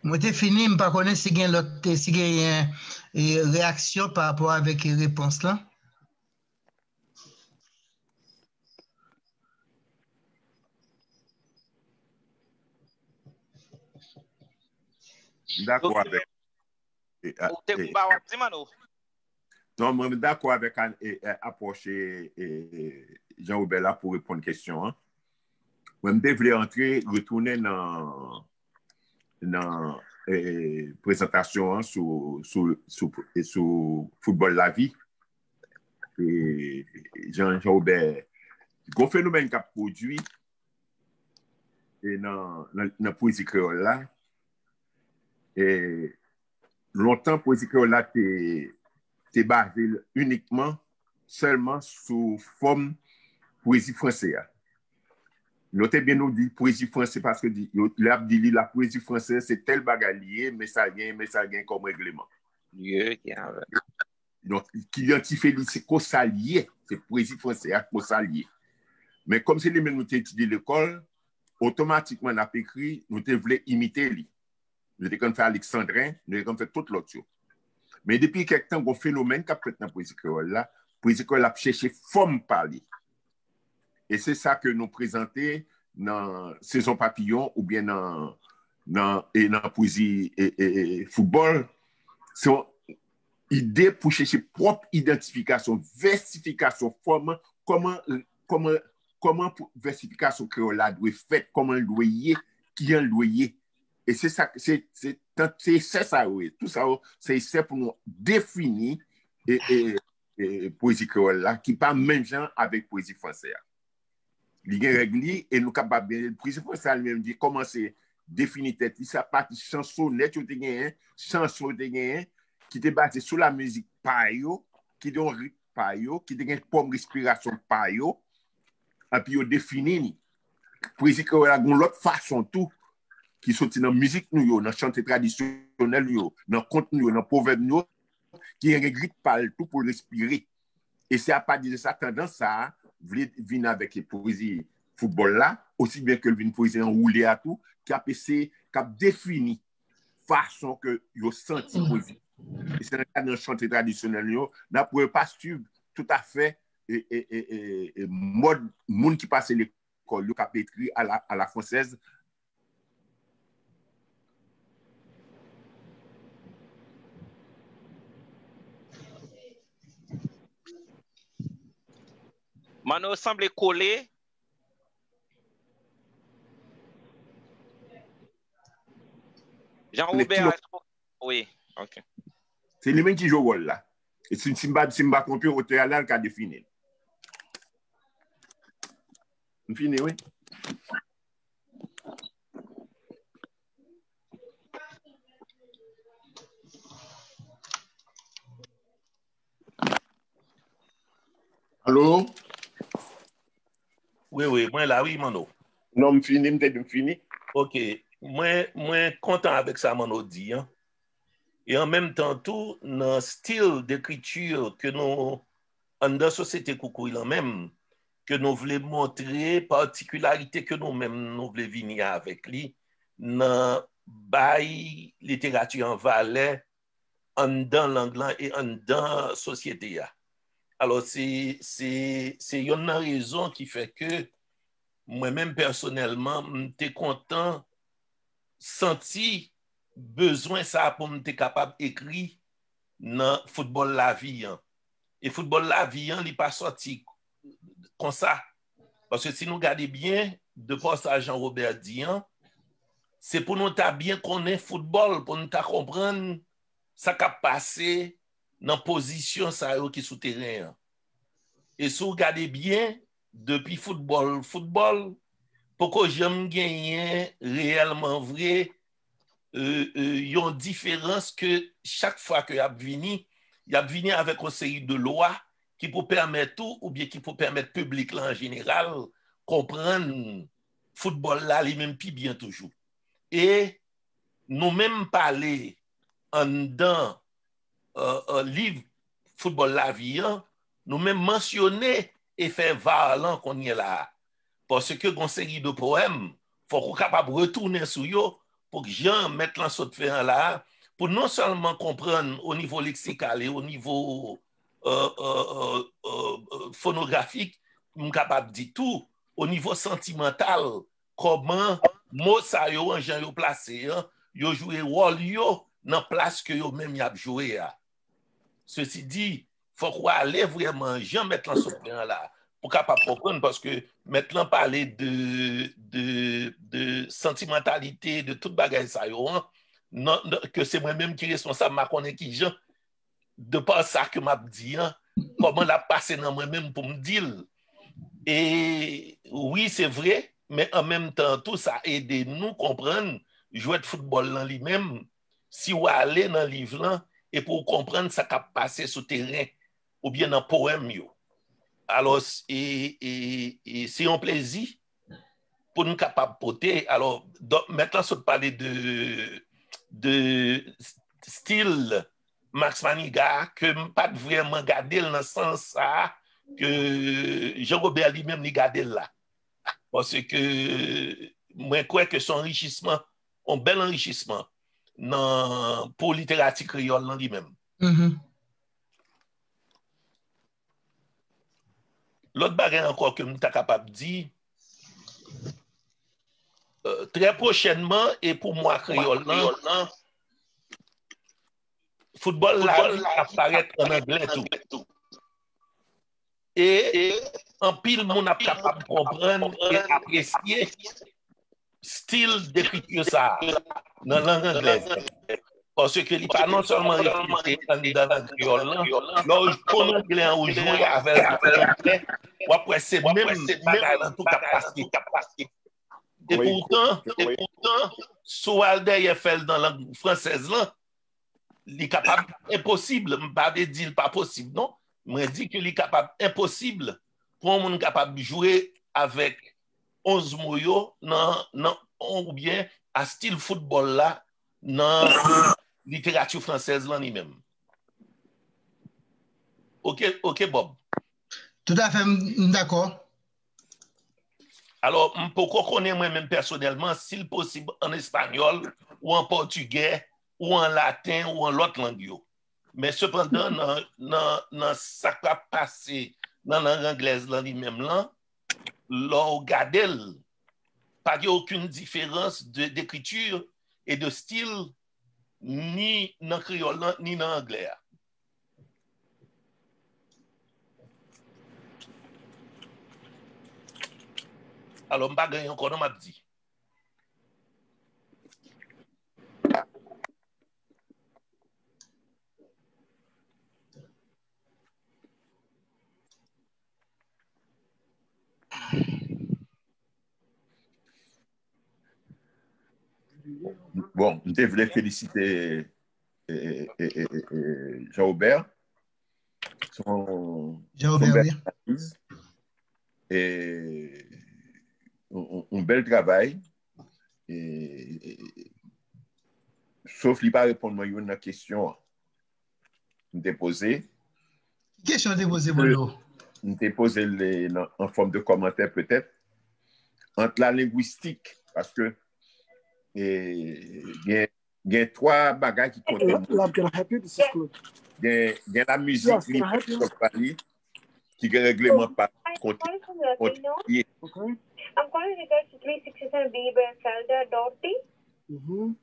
Mwen te fini, m pa konnen si gen lòt, si genyen, e, reyaksyon pa rapò avèk, e, repons lan. M dakò avèk. E, a, Ou te e, gon bagay w ap di, Manno? Non, mwen, m dakò avèk an- e, e, apwòch, e, e, Jean Robert la pou reponn kesyon an. Mwen, m te vle antre, retounen nan, nan, e, prezantasyon an sou, sou, sou, e, sou foutbòl lavi. E, Jean, Jean Robert, gon fenomèn k ap pwodui, e, nan, nan, nan pwezi kreyòl la. E, lontan, pwezi kreyòl la te, te baze l inikman, sèlman sou fòm pwezi franse a. Note byen, nou di pwezi franse paske di, yo, lè y ap di li la pwezi franse, se tèl bagay li ye, men sa l gen, men sa l gen kòm règleman. Ye, gen avè. Donk, ki idantifye li, se konsa l ye, se pwezi franse a, konsa l ye. Men kòm se li menm nou te etidye lekòl, otomatikman n ap ekri, nou te vle imite li. Nou te konn fè aleksandren, nou te konn fè tout lòt yo. Men depi kèk tan, gon fenomèn k ap fèt nan pwezi kreyòl la, pwezi kreyòl la ap chèche fòm pa li. E se sa ke nou prezante nan Sezon Papiyon oubyen nan, nan, e nan pwezi, e, e, e, foutbòl. Se yon ide pou chèche pwòp idantifikasyon, vèsifikasyon fòm, kòman, kòman, kòman pou, vèsifikasyon kreyòl la dwe fèt, kòman l dwe ye, kijan l dwe ye. E se sa, se, se, tan, se esè sa yo ye. Tout sa yo, se esè pou nou defini e, e, e, pwezi kreyòl la, ki pa menm jan avèk pwezi franse a. Li gen règ li, e nou kapab gen, pwezi franse a li menm, li kòmanse defini tèt li, se apati chan sonèt yo te genyen, chanson yo te genyen, ki te baze sou lamizik pa yo, ki te yon rit pa yo, ki te gen fòm respirasyon pa yo, epi yo defini li. Pwezi kreyòl la, gen yon lòt fason tou, ki soti nan mizik nou yo, nan chante tradisyonèl nou yo, nan kont nou yo, nan pwovèb nou yo, ki gen rit pa l tou pou l respire. E se apati de sa, tandans sa a vle vin avèk pwezi foutbòl la, osi byen ke l vin pwezi anwoule a tou, k ap eseye, k ap defini fason ke yo santi pwezi. E se nan kad nan chante tradisyonèl nou yo, n ap wè yo pa swiv toutafè e, e, e, e, e mòd moun ki pase lekòl yo k ap ekri a la, a la fransèz. Manno sanble kole. Jean Robert, wi, ok. Se li menm ki jwe wòl la. E si, si m pa, si m pa twonpe, otè a la, l ka defini l. M fini, wi. Alo? Wi, wi, mwen la, wi, Manno. Non, m fini, m te di m fini. Ok, mwen, mwen kontan avèk sa Manno di an. E an menm tan tou, nan stil dekriti ke nou, anndan sosyete koukouy lan menm, ke nou vle montre patikilarite ke nou menm nou vle vini avèk li nan bay literati an valè anndan lang lan e anndan sosyete a. Alò, se, se, se yonn nan rezon ki fè ke mwen menm pèsonèlman, m te kontan santi bezwen sa pou m te kapab ekri nan Foutbòl Lavi an. E Foutbòl Lavi an, li pa sòti konsa. Paske si nou gade byen, de pa sa Jean Robert di an, se pou nou ta byen konnen foutbòl, pou nou ta konprann sa k ap pase nan pozisyon sa yo ki sou teren an. E si w gade byen, depi foutbòl, foutbòl, poko janm genyen reyèlman vre yon diferans ke chak fwa ke y ap vini, y ap vini avèk yon seri de lwa ki pou pèmèt ou, oubyen ki pou pèmèt piblik la an jeneral, konprann foutbòl la li menm pi byen toujou. E nou menm pale anndan liv Foutbòl Lavi an, nou menm mansyone efè var lan kounye la a. Paske gon seri de powèm, fòk ou kapab retounen sou yo pou k jan mèt lan sot fè an la a, pou non sèlman konprann o nivo leksikal e o nivo fonografik, m kapab di tou, o nivo santimantal, kòman mo sa yo an jan yo plase an, yo jwe wòl yo nan plas ke yo menm y ap jwe a. Sesi di, fòk ou ale vrèman jan mèt lan sot fè an la pou kapab konprann, paske mèt lan pale de, de, de santimantalite, de tout bagay sa yo an, ke se mwen menm ki responsab, m pa konnen kijan, de pa sa ke m ap di an, kòman l ap pase nan mwen menm pou m di l. E wi, se vre, men an menm tan tou, sa ede nou konprann jwèt foutbòl lan li menm, si w ale nan liv lan, epi w konprann sa k ap pase sou teren, oubyen nan powèm yo. Alò, e, e, e se yon plezi pou n kapab pote. Alò, mèt lan sot pale de, de stil Max Manigat, ke m pa t vrèman gade l nan sans sa a, ke Jean Robert li menm li gade l la. Paske mwen kwè ke se yon anrichisman, yon bèl anrichisman nan, pou literati kreyòl lan li menm. Lòt bagay ankò ke m ta kapab di, trè pwochènman, e pou mwa kreyòl lan, Foutbòl Lavi ap parèt an anglè tou. E anpil moun ap kapab konprann e apresye stil dekriti sa a nan lang anglèz. Paske li pa non sèlman reflete anndan lang kreyòl lan, lè w konn anglè an, ou jwe avè l depi anglè, w ap wè se menm bagay lan tou k ap pase. E poutan, e poutan, si w al dèyè fè l nan lang fransèz lan, li kapab enposib, m pa vle di l pa posib non, mwen di ke li kapab enposib pou yon moun kapab jwe avèk onz mo yo nan, nan, oubyen a stil foutbòl la nan literati fransèz lan li menm. Oke, oke, Bob. Toutafè, m dakò. Alò, m poko konnen mwen menm pèsonèlman si l posib an espanyòl ou an pòtigè ou an laten ou an lòt lang yo. Men sepandan, nan, nan, nan sa k ap pase nan lang anglèz lan li menm lan, lè w gade l, pa gen okenn diferans de d'écriture et de style ni nan kreyòl lan ni nan anglè a. Alò, m pa gen ankò non m ap di. Bon, m te vle felisite eh, eh, eh, eh, eh, Jean Robert. Son, Jean son Robert, bèl oui. Analiz. E, un, un, un bèl travay. E, e, sof li pa reponn mwen youn nan kesyon an. M te poze. Ki kesyon te poze, Bolo? M te poze l nan- an fòm de kòmantè petèt. Ant la lengwistik, paske e, gen, gen twa bagay ki konte Love, can I help you? This is Claude. Gen, gen la mizik Yes, li can I help you? pa li, ki gen regleman pa konte Okay. konte ye. I'm calling regards to three sixty-seven B Berthelda Doherty. Mm-hmm.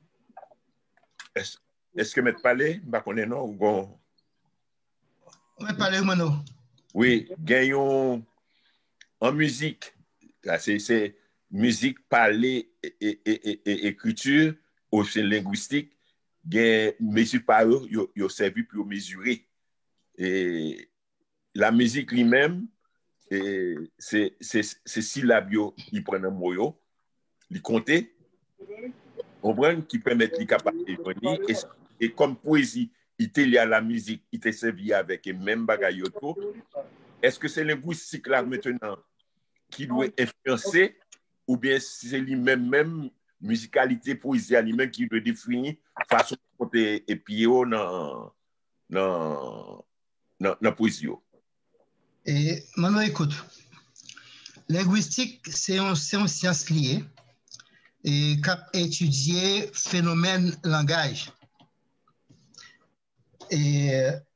Èske mèt pale? M pa konnen non. Ou gon. Mwen pale, Mano. Wi, gen yon an mizik. Sa se se mizik pale e, e, e, e, e ekriti ou se lengwistik. Gen mezi pa yo, yo, yo sèvi pou yo mezire. E la mizik li menm, e, se, se, se silab yo li pran nan mo yo, li konte, konprann, ki pèmèt li kapab jwenn li. E, e kòm pwezi, li te li a la mizik, li te sèvi avèk e menm bagay yo tou. Èske se lengwistik la mentenan ki dwe enfliyanse, oubyen se li menm menm mizikalite pwezi a li menm ki dwe defini fason pou konte epi yo nan nan nan, nan pwezi yo? E, Mano, ekout. Lengwistik, se yon, se yon syans li ye, e k ap etidye fenomèn langaj. E,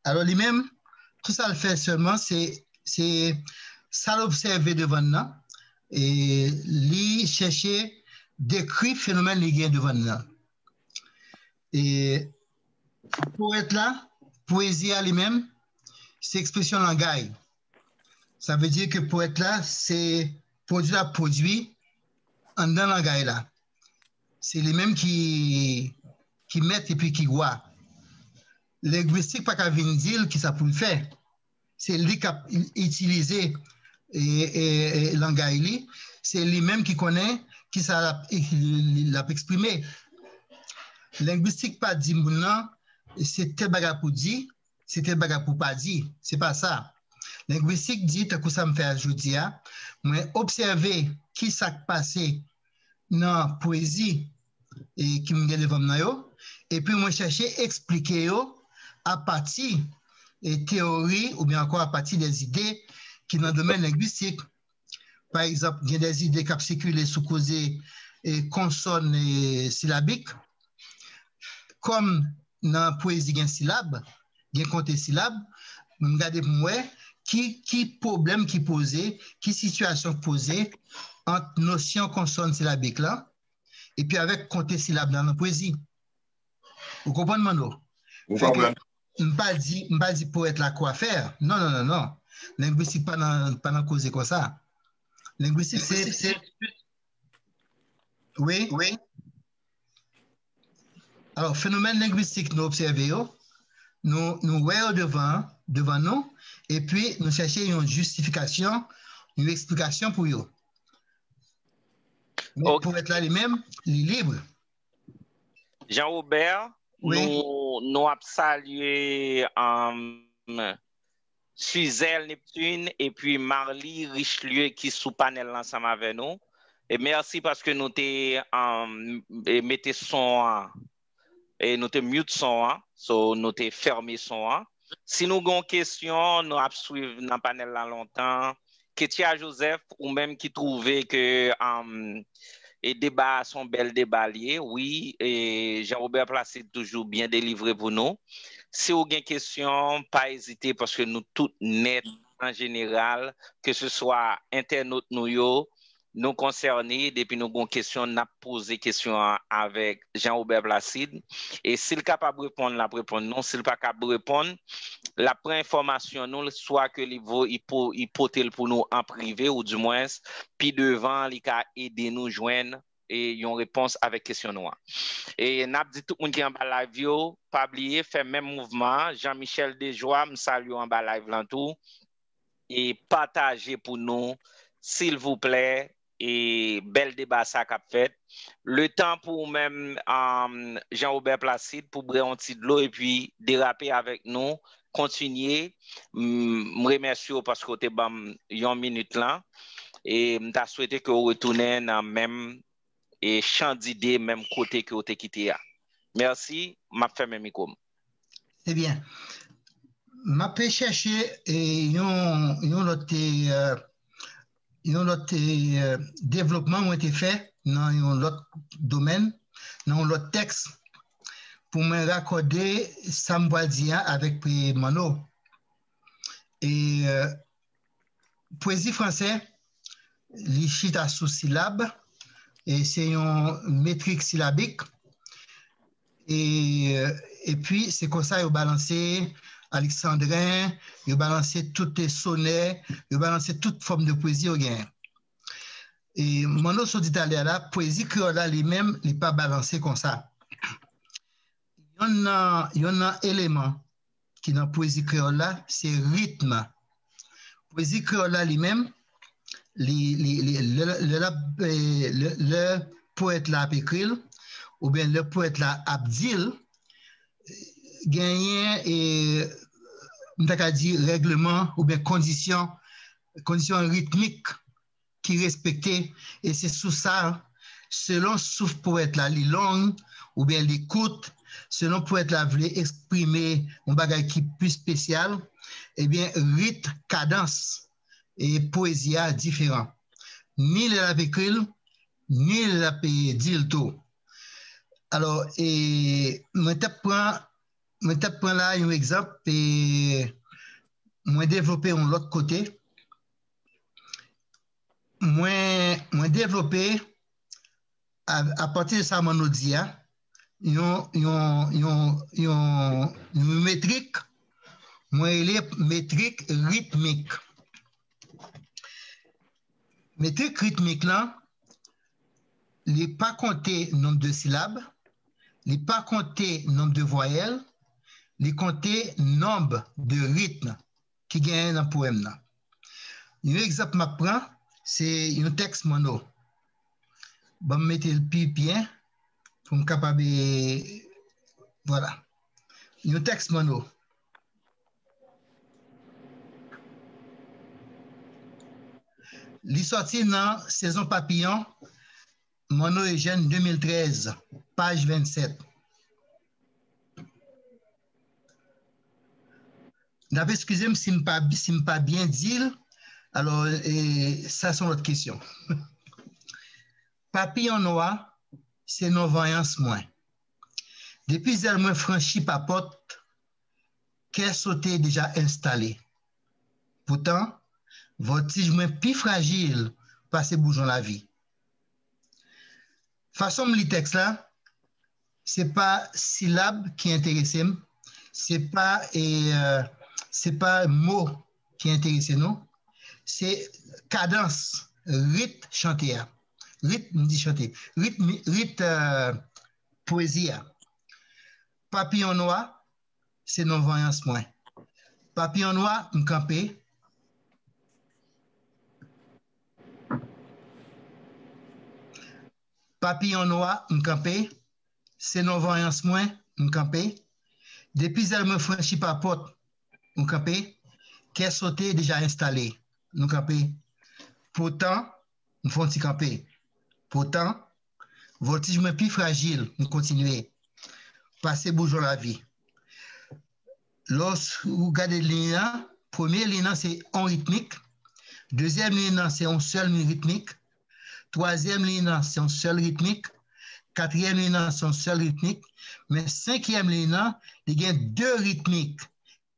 alò, li menm, tout sa l fè sèlman, se, se sa l obsève devan n nan, e li chèche dekri fenomèn li gen devan n nan. E powèt la, pwezi a li menm, se ekspresyon langaj. Sa vle di ke powèt la, se pwodui l ap pwodui anndan langaj la. Se li menm ki, ki mèt epi ki wa. Lengwistik pa ka vin di l kisa pou l fè. Se li k ap itilize e, e, e, langaj li. Se li menm ki konnen kisa l ap, l ap eksprime. Lengwistik pa di moun nan, se tèl bagay pou di, se tèl bagay pou pa di. Se pa sa. Lengwistik di, tankou sa m fè a jodi a, mwen obsève kisa k pase nan pwezi e ki m gen devan m nan yo, epi mwen chèche eksplike yo apati e teyori oubyen ankò apati de zide ki nan domèn lengwistik. Pa egzanp, gen de zide k ap sikile sou koze e konsòn e silabik. Kòm nan pwezi gen silab, gen konte silab, m gade pou m wè ki, ki pwoblèm ki poze, ki sitiyasyon k poze ant nosyon konsòn silabik la, epi avèk konte silab la nan pwezi. Ou konprann, Mano? Ou Fè ke konprann? M pa di, m pa di powèt la kwa fè. Non, non, non, non. Lengwistik pa nan, pa nan koze konsa. Lengwistik se, se, wi, wi. Alò, fenomèn lengwistik nou obsève yo, nou, nou wè yo devan, devan nou, epi nou chèche yon jistifikasyon, yon eksplikasyon pou yo. Men Ok. Powèt la li menm, li lib. Jean Robert, Wi. Nou, nou ap salye um, Suzel Neptune epi Marly Richelieu ki sou panèl la ansanm avè nou. E mèsi paske nou te um, e mete son an, e nou te mute son an, so nou te fèmen son an. Si nou gen yon kesyon, nou ap swiv nan panèl la lontan. Ketia Joseph, ou menm ki twouve ke um, e deba a se yon bèl deba li ye, wi, e Jean Robert Placide toujou byen delivre pou nou. Si w gen kesyon, pa ezite paske nou tout nèt an jeneral, ke se swa entènot nou yo, nou konsène, depi nou gon kesyon, n ap poze kesyon an avèk Jean Robert Placide. E si l kapab reponn, l ap reponn nou. Si l pa kab reponn, l ap pran enfòmasyon nou, swa ke li vo, li po, li pote l pou nou an prive, ou dimwens, pi devan, li ka ede nou jwenn e yon repons avèk kesyon nou an. E n ap di tout moun ki anba live yo, pa bliye fè menm mouvman an. Jean Michel Dejoie, m salye w anba live lan tou. E pataje pou nou, silvouplè, e bèl deba sa k ap fèt. Letan pou ou menm, um, Jean Robert Placide, pou bwè yon ti dlo epi derape avèk nou, kontinye. M, m remèsye w paske w te ban m yon minit lan. E m ta swete ke w retounen nan menm e chan dide, menm kote ke w te kite a. Mèsi, m ap fèmen mikwo m. Se byen. M ap chèche e, yon, yon lòt e, yon lòt e, devlopman mwen te fè nan yon lòt domèn, nan yon lòt tèks, pou mwen rakòde sa m pral di a avèk Manno. E, pwezi fransè, li chita sou silab, e se yon metrik silabik. E, epi, se konsa yo balanse aleksandren, yo balanse tout sonè, yo balanse tout fòm de pwezi yo genyen. E Manno sot di talè a la, pwezi kreyòl la li menm, li pa balanse konsa. Yonn nan, yonn nan eleman ki nan pwezi kreyòl la, se ritm. Pwezi kreyòl la li menm, li, li, li, lè, lè, lè, lè powèt la ap ekri l, oubyen lè powèt la ap di l, genyen, e, m ta ka di, règleman oubyen kondisyon, kondisyon ritmik ki respekte, e se sou sa, selon souf powèt la, li long oubyen li kout, selon powèt la vle eksprime yon bagay ki pi espesyal, ebyen, rit, kadans e pwezi a diferan. Ni lè l ap ekri l, ni lè l ap di l tou. Alò, e, mwen t ap pran, mwen t ap pran la yon egzanp, e, mwen devlope yon lòt kote. Mwen, mwen devlope, a, apati de sa Manno di a, yon, yon, yon, yon, yon metrik, mwen rele metrik ritmik. Metrik ritmik lan, li pa konte nonb de silab, li pa konte nonb de vwayèl, li konte nonb de ritm ki genyen nan powèm nan. Yon egzanp m ap pran, se yon tèks Manno. Ban m mete l pi byen pou m kapab, e, vwala. Yon tèks Manno. Li sòti nan Sezon Papiyon, Manno Ejèn, de mil trèz, paj vennsèt. N ap eskize m si m pa, si m pa byen di l. Alò, e, sa se yon lòt kesyon. Papiyon nwa, se non vanyans mwen. Depi zèl mwen franchi pa pòt, kè sote deja enstale. Poutan, vòtij mwen pi frajil pase boujon lavi. Fason m li tèks la, se pa silab ki enterese m, se pa, e, se pa mo ki enterese nou, se kadans, rit chante a. Rit, m di chante, rit, rit, e, pwezi a. Papiyon nwa, se non vanyans mwen. Papiyon nwa, m kanpe. Papiyon nwa, m kanpe. Se non vanyans mwen, m kanpe. Depi zèl mwen franchi pa pòt, m kanpe. Kè sote deja enstale, nou kanpe. Poutan, m fè yon ti kanpe. Poutan, vòtij mwen pi frajil, m kontinye. Pase boujon lavi. Lòs ou gade liy lan, premye liy lan se on ritmik, dezyèm liy lan se on sèl mi ritmik, twazyèm liy lan se on sèl ritmik, katriyèm liy lan se on sèl ritmik, men senkyèm liy lan, li gen de ritmik,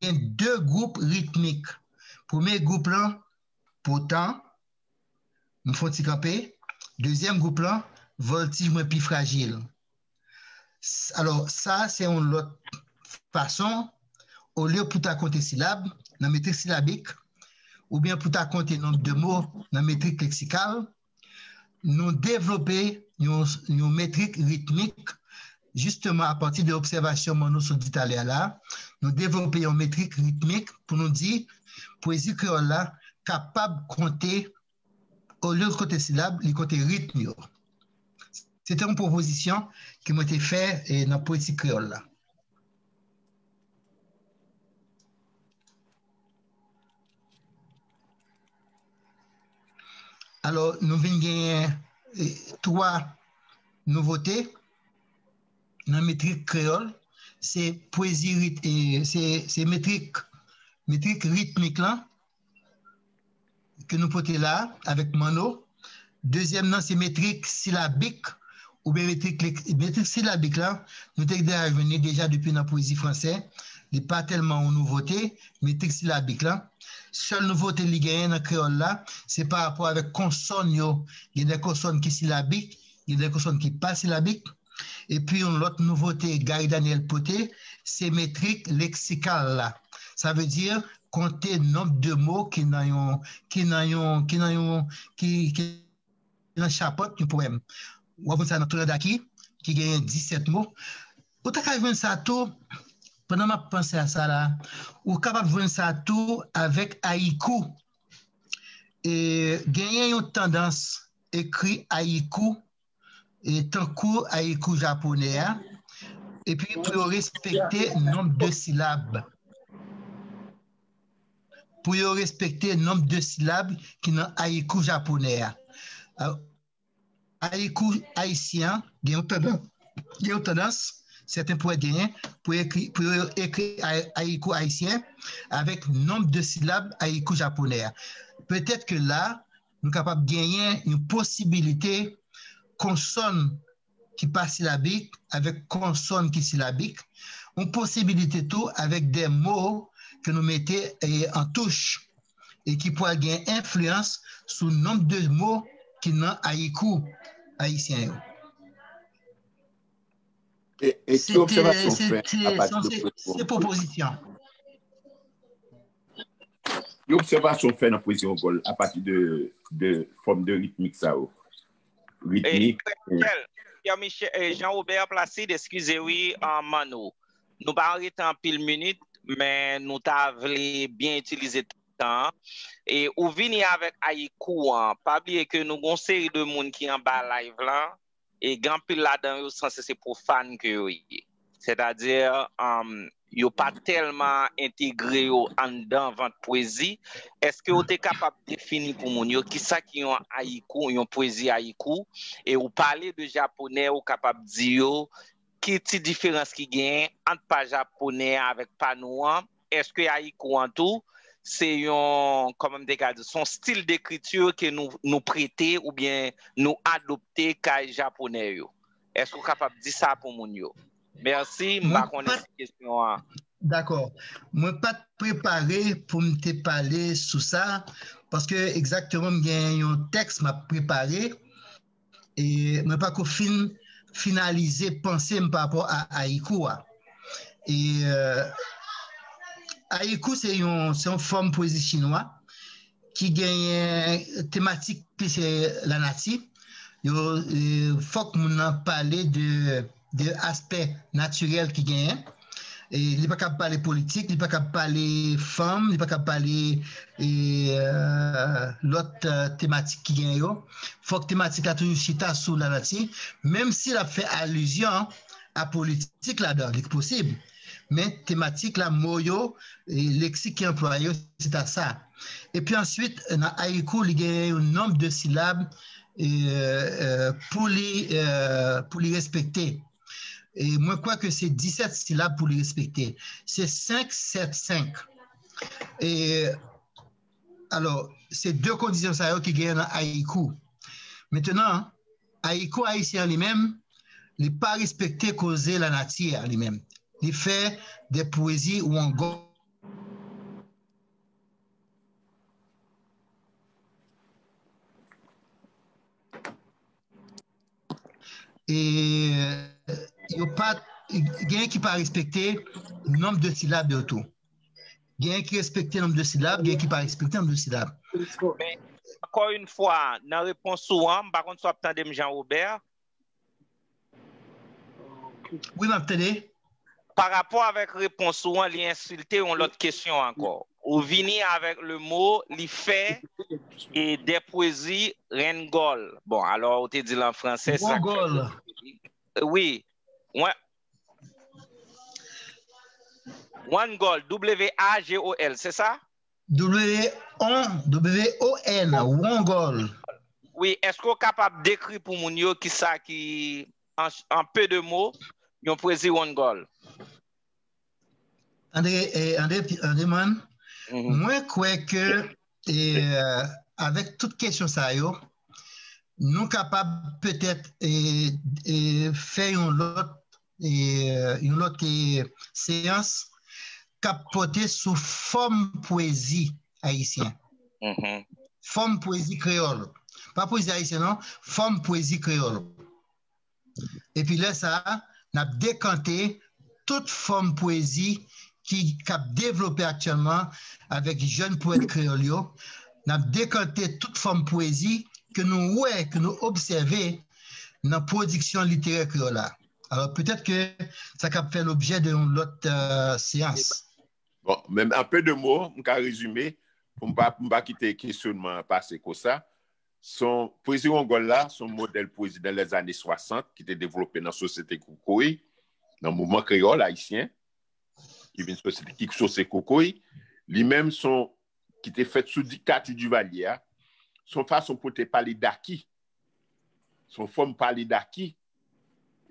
gen de gwoup ritmik. Premye gwoup lan, Potan, m fè yon ti kanpe. Dezyèm gwoup lan, Vòltij mwen pi frajil. Alò, sa se yon lòt fason, olye pou ta konte silab nan metrik silabik, oubyen pou ta konte nonb de mo nan metrik leksikal, nou devlope yon, yon metrik ritmik, jisteman apati de obsèvasyon Manno sot di talè a la, nou devlope yon metrik ritmik pou nou di pwezi kreyòl la kapab konte, olye l konte silab, li konte ritm yo. Se te yon pwopozisyon ke mwen te fè eh, nan pwezi kreyòl la. Alò, nou vin genyen eh, twa nouvote nan metrik kreyòl. Se pwezi rit, eh, se, se metrik, metrik ritmik lan ke nou pote la avèk Manno. Dezyèm nan, se metrik silabik oubyen metrik, lek- metrik silabik la, nou te deja jwenn li deja depi nan pwezi fransè. Li pa tèlman yon nouvote, metrik silabik la. Sèl nouvote li genyen nan kreyòl la, se pa rapò avèk konsòn yo. Gen de konsòn ki silabik, gen de konsòn ki pa silabik. Epi yon lòt nouvote Gary Daniel pote, se metrik leksikal la. Sa vle di konte nonb de mo ki nan yon, ki nan yon, ki nan yon, ki, ki nan chapant yon powèm. W ap jwenn sa nan Touyandaki, ki genyen disèt mo. Ou ta ka jwenn sa tou, pandan m ap panse a sa la, ou kapab jwenn sa tou avèk ayikou. E genyen yon tandans ekri ayikou, e tankou ayikou japonè a, epi pou yo respekte nonb de silab. Pou yo respekte nonb de silab ki nan ayikou japonè a. Alò, ayikou ayisyen an gen yon tandans, gen yon tandans, sèten powèt genyen pou ekri, pou yo ekri ay- ayikou ayisyen avèk nonb de silab ayikou japonè a. Petèt ke la, nou kapab genyen yon posibilite konsòn ki pa silabik avèk konsòn ki silabik, yon posibilite tou avèk de mo ke nou mete eh, an touch e ki pral gen enfliyans sou nonb de mo ki nan ayikou ayisyen yo. E, e ki obsèvasyon w fè apati de pwezi Wongòl? Se pwopozisyon. Ki obsèvasyon w fè nan pwezi Wongòl apati de, de fòm de ritmik sa yo? Ritmik. Pierre Michel, Jean Robert Placide, eskize wi, Manno. Nou pa rete anpil minit, men nou ta vle byen itilize tan an. E ou vini avèk ayikou an. Pa bliye ke nou gon seri de moun ki anba live lan. E gen anpil ladan yo sanse se pwofàn ke yo ye. Sètadi, um, yo pa tèlman entegre yo anndan vant pwezi. Èske ou te kapab defini pou moun yo kisa ki yon ayikou, yon pwezi ayikou? E ou pale de japonè, ou kapab di yo ki ti diferans ki genyen ant pa japonè a avèk pa nou an? Èske ayikou an tou se yon, kòman m te ka di, se yon stil dekriti ke nou, nou prete oubyen nou adopte kay japonè yo? Èske ou kapab di sa pou moun yo? Mèsi, m pa konnen si kesyon an. Dakò. Mwen pa t prepare pou m te pale sou sa, paske egzakteman m gen yon tèks m ap prepare, e mwen pako fin finalize panse m pa rapò a ayikou a. E euh, ayikou se yon, se yon fòm pwezi chinwa ki genyen tematik ki se lanati. Yo, euh, fòk moun nan pale de, de aspè natirèl ki genyen. E li pa kab pale politik, li pa kab pale fanm, li pa kab pale e, euh, lòt euh, tematik ki gen yo. Fòk tematik la toujou chita sou lanati, menm si l ap fè alizyon a politik ladan, li posib. Men tematik la, mo yo, e leksik ki anplwaye yo, se ta sa. Epi answit, nan ayikou, li gen yon nonb de silab e, euh, pou li, euh, pou li respekte. E mwen kwè ke se disèt silab pou li respekte. Se senk sèt senk. E alò, se de kondisyon sa yo ki genyen nan ayikou. Mentenan, ayikou ayisyen an li menm, li pa respekte koze lanati a li menm. Li fè de pwezi wongon. e yo pa, genyen ki pa respekte nonb de silab yo tou. Genyen ki respekte nonb de silab, genyen ki pa respekte nonb de silab. Men, ankò yon fwa, nan repons ou an, m pa konn si w ap tande m, Jean Robert. Wi, m ap tande. Pa rapò avèk repons ou an, li ensilte yon lòt kesyon ankò. Ou vini avèk le mo, li fè e de pwezi rengòl. Bon, alò, ou te di l an fransè, sa. Wangòl. Wi. Wan-, Wangòl, W A G O L, se sa? W O N, W O N, Wangòl. Wi, èske w kapab dekri pou moun yo kisa ki, an, an pe de mo, yon pwezi wangòl? André, eh, André, André Man, mwen kwè ke, eh, avèk tout kesyon sa yo, nou kapab petèt, eh, eh, fè yon lòt, eh, yon lòt, eh, seyans k ap pote sou fòm pwezi ayisyen. Fòm pwezi kreyòl. Pa pwezi ayisyen non, fòm pwezi kreyòl. Epi lè sa a, n ap dekante tout fòm pwezi ki, k ap devlope aktyèlman avèk jèn powèt kreyòl yo. N ap dekante tout fòm pwezi ke nou wè, ke nou obsève nan pwodiksyon literè kreyòl la. Alò, petèt ke sa kab fè lobjè de yon lòt, euh, seyans. Bon, men an pe de mo, m ka rezime, pou m pa, m pa kite kesyonman an pase konsa. Se yon, pwezi wangòl la, se yon modèl pwezi nan lèzane swasant ki te devlope nan sosyete koukouy, nan mouvman kreyòl ayisyen, ki vin sosyete, ki sosyete koukouy. Li menm, se yon, ki te fèt sou diktati Divalye a, se yon fason pou te pale daki. Se yon fòm pale daki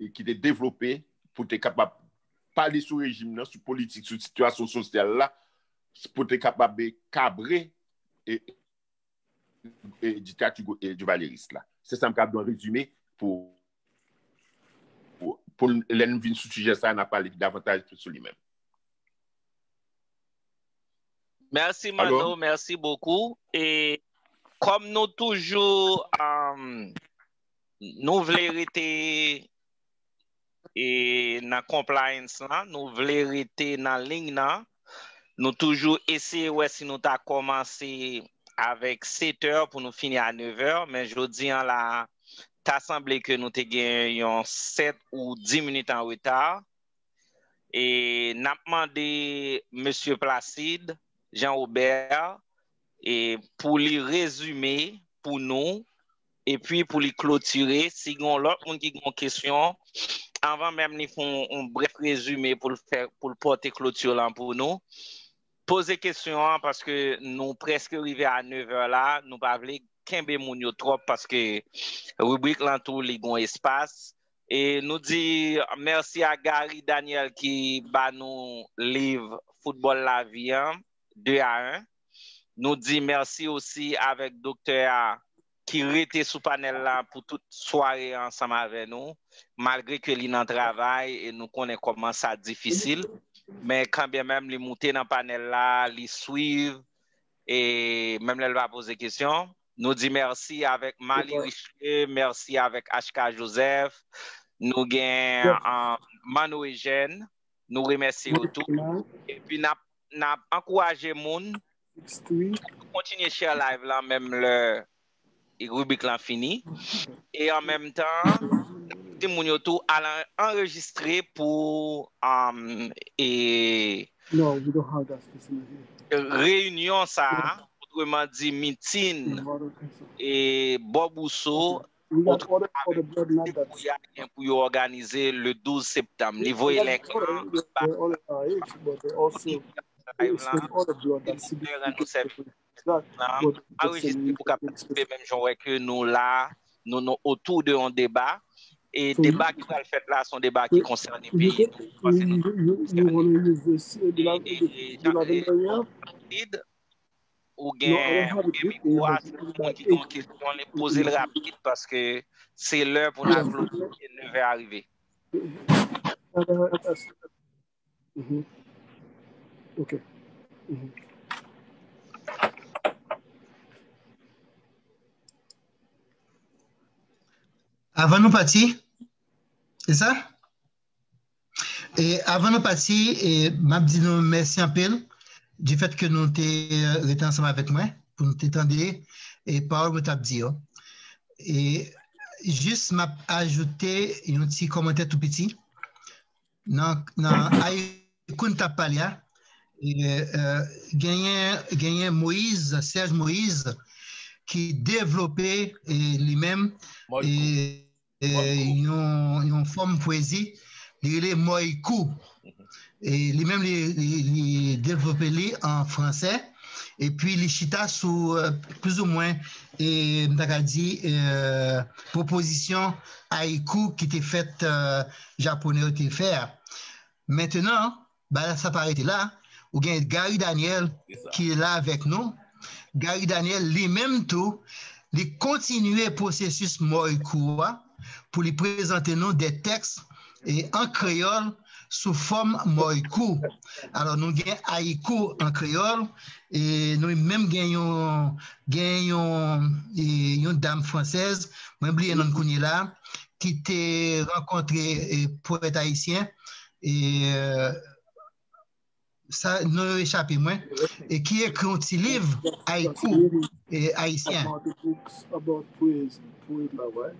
e ki te devlope pou te kapab pale sou rejim nan, sou politik, sou sitiyasyon sosyal la, pou te kapab kabre e, e diktati e divalyeris la. Se sa m ka ban rezime pou, pou, pou lè n vin sou sijè sa, n a pale davantaj sou li menm. Mèsi Manno, mèsi bokou. E kòm nou toujou, um, nou vle rete e nan compliance lan, nou vle rete nan liy nan. Nou toujou eseye wè si nou ta kòmanse avèk setè pou nou fini a nevè, men jodi an la, ta sanble ke nou te gen yon sèt ou dis minit an reta. E n ap mande mesye Placide Jean Robert e pou li rezime pou nou, epi pou li klotire, si gen yon lòt moun ki gen yon kesyon, anvan menm li fè yon, yon brèf rezime pou l fè, pou l pote kloti lan pou nou, poze kesyon an, paske nou prèske rive a nevè la, nou pa vle kenbe moun yo twòp, paske ribrik lan tou, li gen yon espas. E nou di mèsi a Gary Daniel ki ba nou liv Foutbòl Lavi an, de a en. Nou di mèsi osi avèk doktè a ki rete sou panèl la pou tout sware an ansanm avè nou, malgre ke li nan travay e nou konnen kòman sa difisil, men kanmenm li moute nan panèl la, li swiv, e menm lè l pa poze kesyon. Nou di mèsi avèk Marly Richelieu, mèsi avèk H K Joseph, nou gen, um, Manno Eugène, nou remèsye yo tou. Epi n ap, n ap ankouraje moun pou kontinye share live lan menm lè ribrik lan fini. E an menm tan, n ap di moun yo tou al an-, anrejistre pou, um, e, No, we don't have that facility. Reyinyon sa a, otreman di mitin, e Bob Rousseau, We got other, other blood, not that. Pou y a gen pou yo òganize le douz septanm. Li voye link lan anba. Live lan, nou sèvi. Anrejistre pou ka patisipe menm jan wè ke nou la, nou, nou otou de yon deba. E deba ki pral fèt la, se yon deba ki konsène peyi nou. Ou gen, ou gen mikwo a, si moun ki gen yon kesyon, li poze l rapid paske se lè pou n al klotire, nevè a rive. Avan nou pati, Se sa? E avan nou pati, e m ap di nou mèsi anpil di fèt ke nou te, e, rete ansanm avèk mwen pou nou te tande, e, pawòl mwen t ap di yo. E jis m ap ajoute yon ti kòmantè tou piti. Nan, nan haiku n t ap pale a, e, e, genyen, genyen Moïse, Serge Moïse, ki devlope, e, li menm, e, e, yon, yon fòm pwezi, li rele Mòykou. E li menm, li, li, li devlope li an fransè, epi li chita sou, e, plizoumwen, e, m ta ka di, e, pwopozisyon haiku ki te fèt, e, Japonè yo te fè a. Mentenan, bagay sa pa rete la, ou gen Gary Daniel ki la avèk nou. Gary Daniel, li menm tou, li kontinye pwosesis Mòykou a pou li prezante nou de tèks, e, an kreyòl sou fòm Mòykou. Alò, nou gen haiku an kreyòl, e nou menm gen yon, gen yon, e, yon dam fransèz, mwen bliye non l kounye la, ki te rankontre, e, powèt ayisyen, e, e, sa, non yo echape mwen, e ki ekri yon ti liv haiku, e, ayisyen. About the books, about poetry, poet la, right?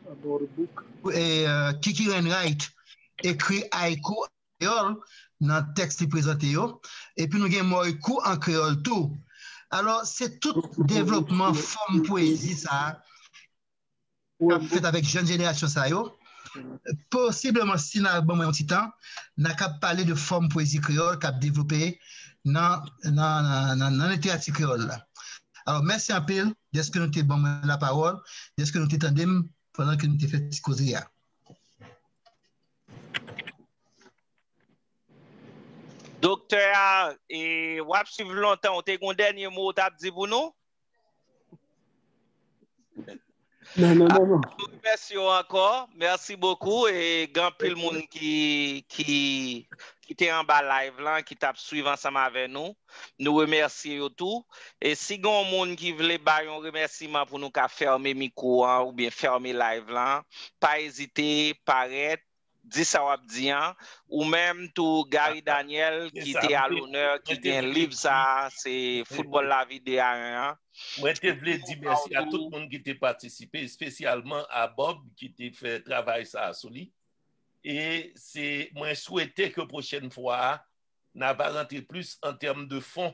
About the book. E, e, Kiki Wainwright ekri haiku an kreyòl nan tèks li prezante yo. Epi nou gen Mòykou an kreyòl tou. Alò, se tout devlopman fòm pwezi sa a k ap fèt avèk jèn jenerasyon sa yo. Posibleman, si n a ban mwen yon ti tan, n a kab pale de fòm pwezi kreyòl k ap devlope nan, nan, nan, nan, nan literati kreyòl la. Alò, mèsi anpil dèske nou te ban mwen lapawòl, dèske nou te tande m pandan ke nou te fè ti koze a. Doktè a, e, w ap swiv lontan, ou te gen yon dènye mo ou t ap di pou nou? Non, non, non, non. Nou remèsye w ankò. Mèsi bokou. E gen anpil moun ki, ki, ki te anba live lan, ki t ap swiv ansanm avè nou. Nou remèsye yo tou. E si gen yon moun ki vle bay yon remèsiman pou nou ka fèmen mikwo an oubyen fèmen live lan, pa ezite parèt, di sa w ap di an. Ou menm tou, Gary Daniel, ki te a lonè, ki gen liv sa a, se Foutbòl Lavi de a en an. Mwen te vle di mèsi a tout moun ki te patisipe, espesyalman a Bob ki te fè travay sa a sou li. E se, mwen swete ke pwochèn fwa a, n a va rantre plis an tèm de fon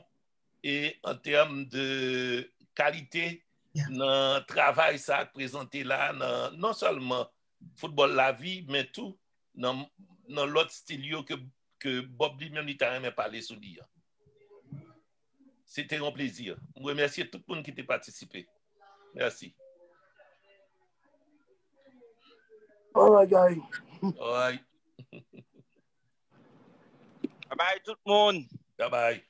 e an tèm de kalite nan travay sa a k prezante la, nan, non sèlman Foutbòl Lavi, men tou nan, nan lòt stil yo ke, ke Bob li menm li ta renmen pale sou li an. Se te yon plezi. M remèsye tout moun ki te patisipe. Mèsi. All right, guys. All right. Babay tout moun. Babay.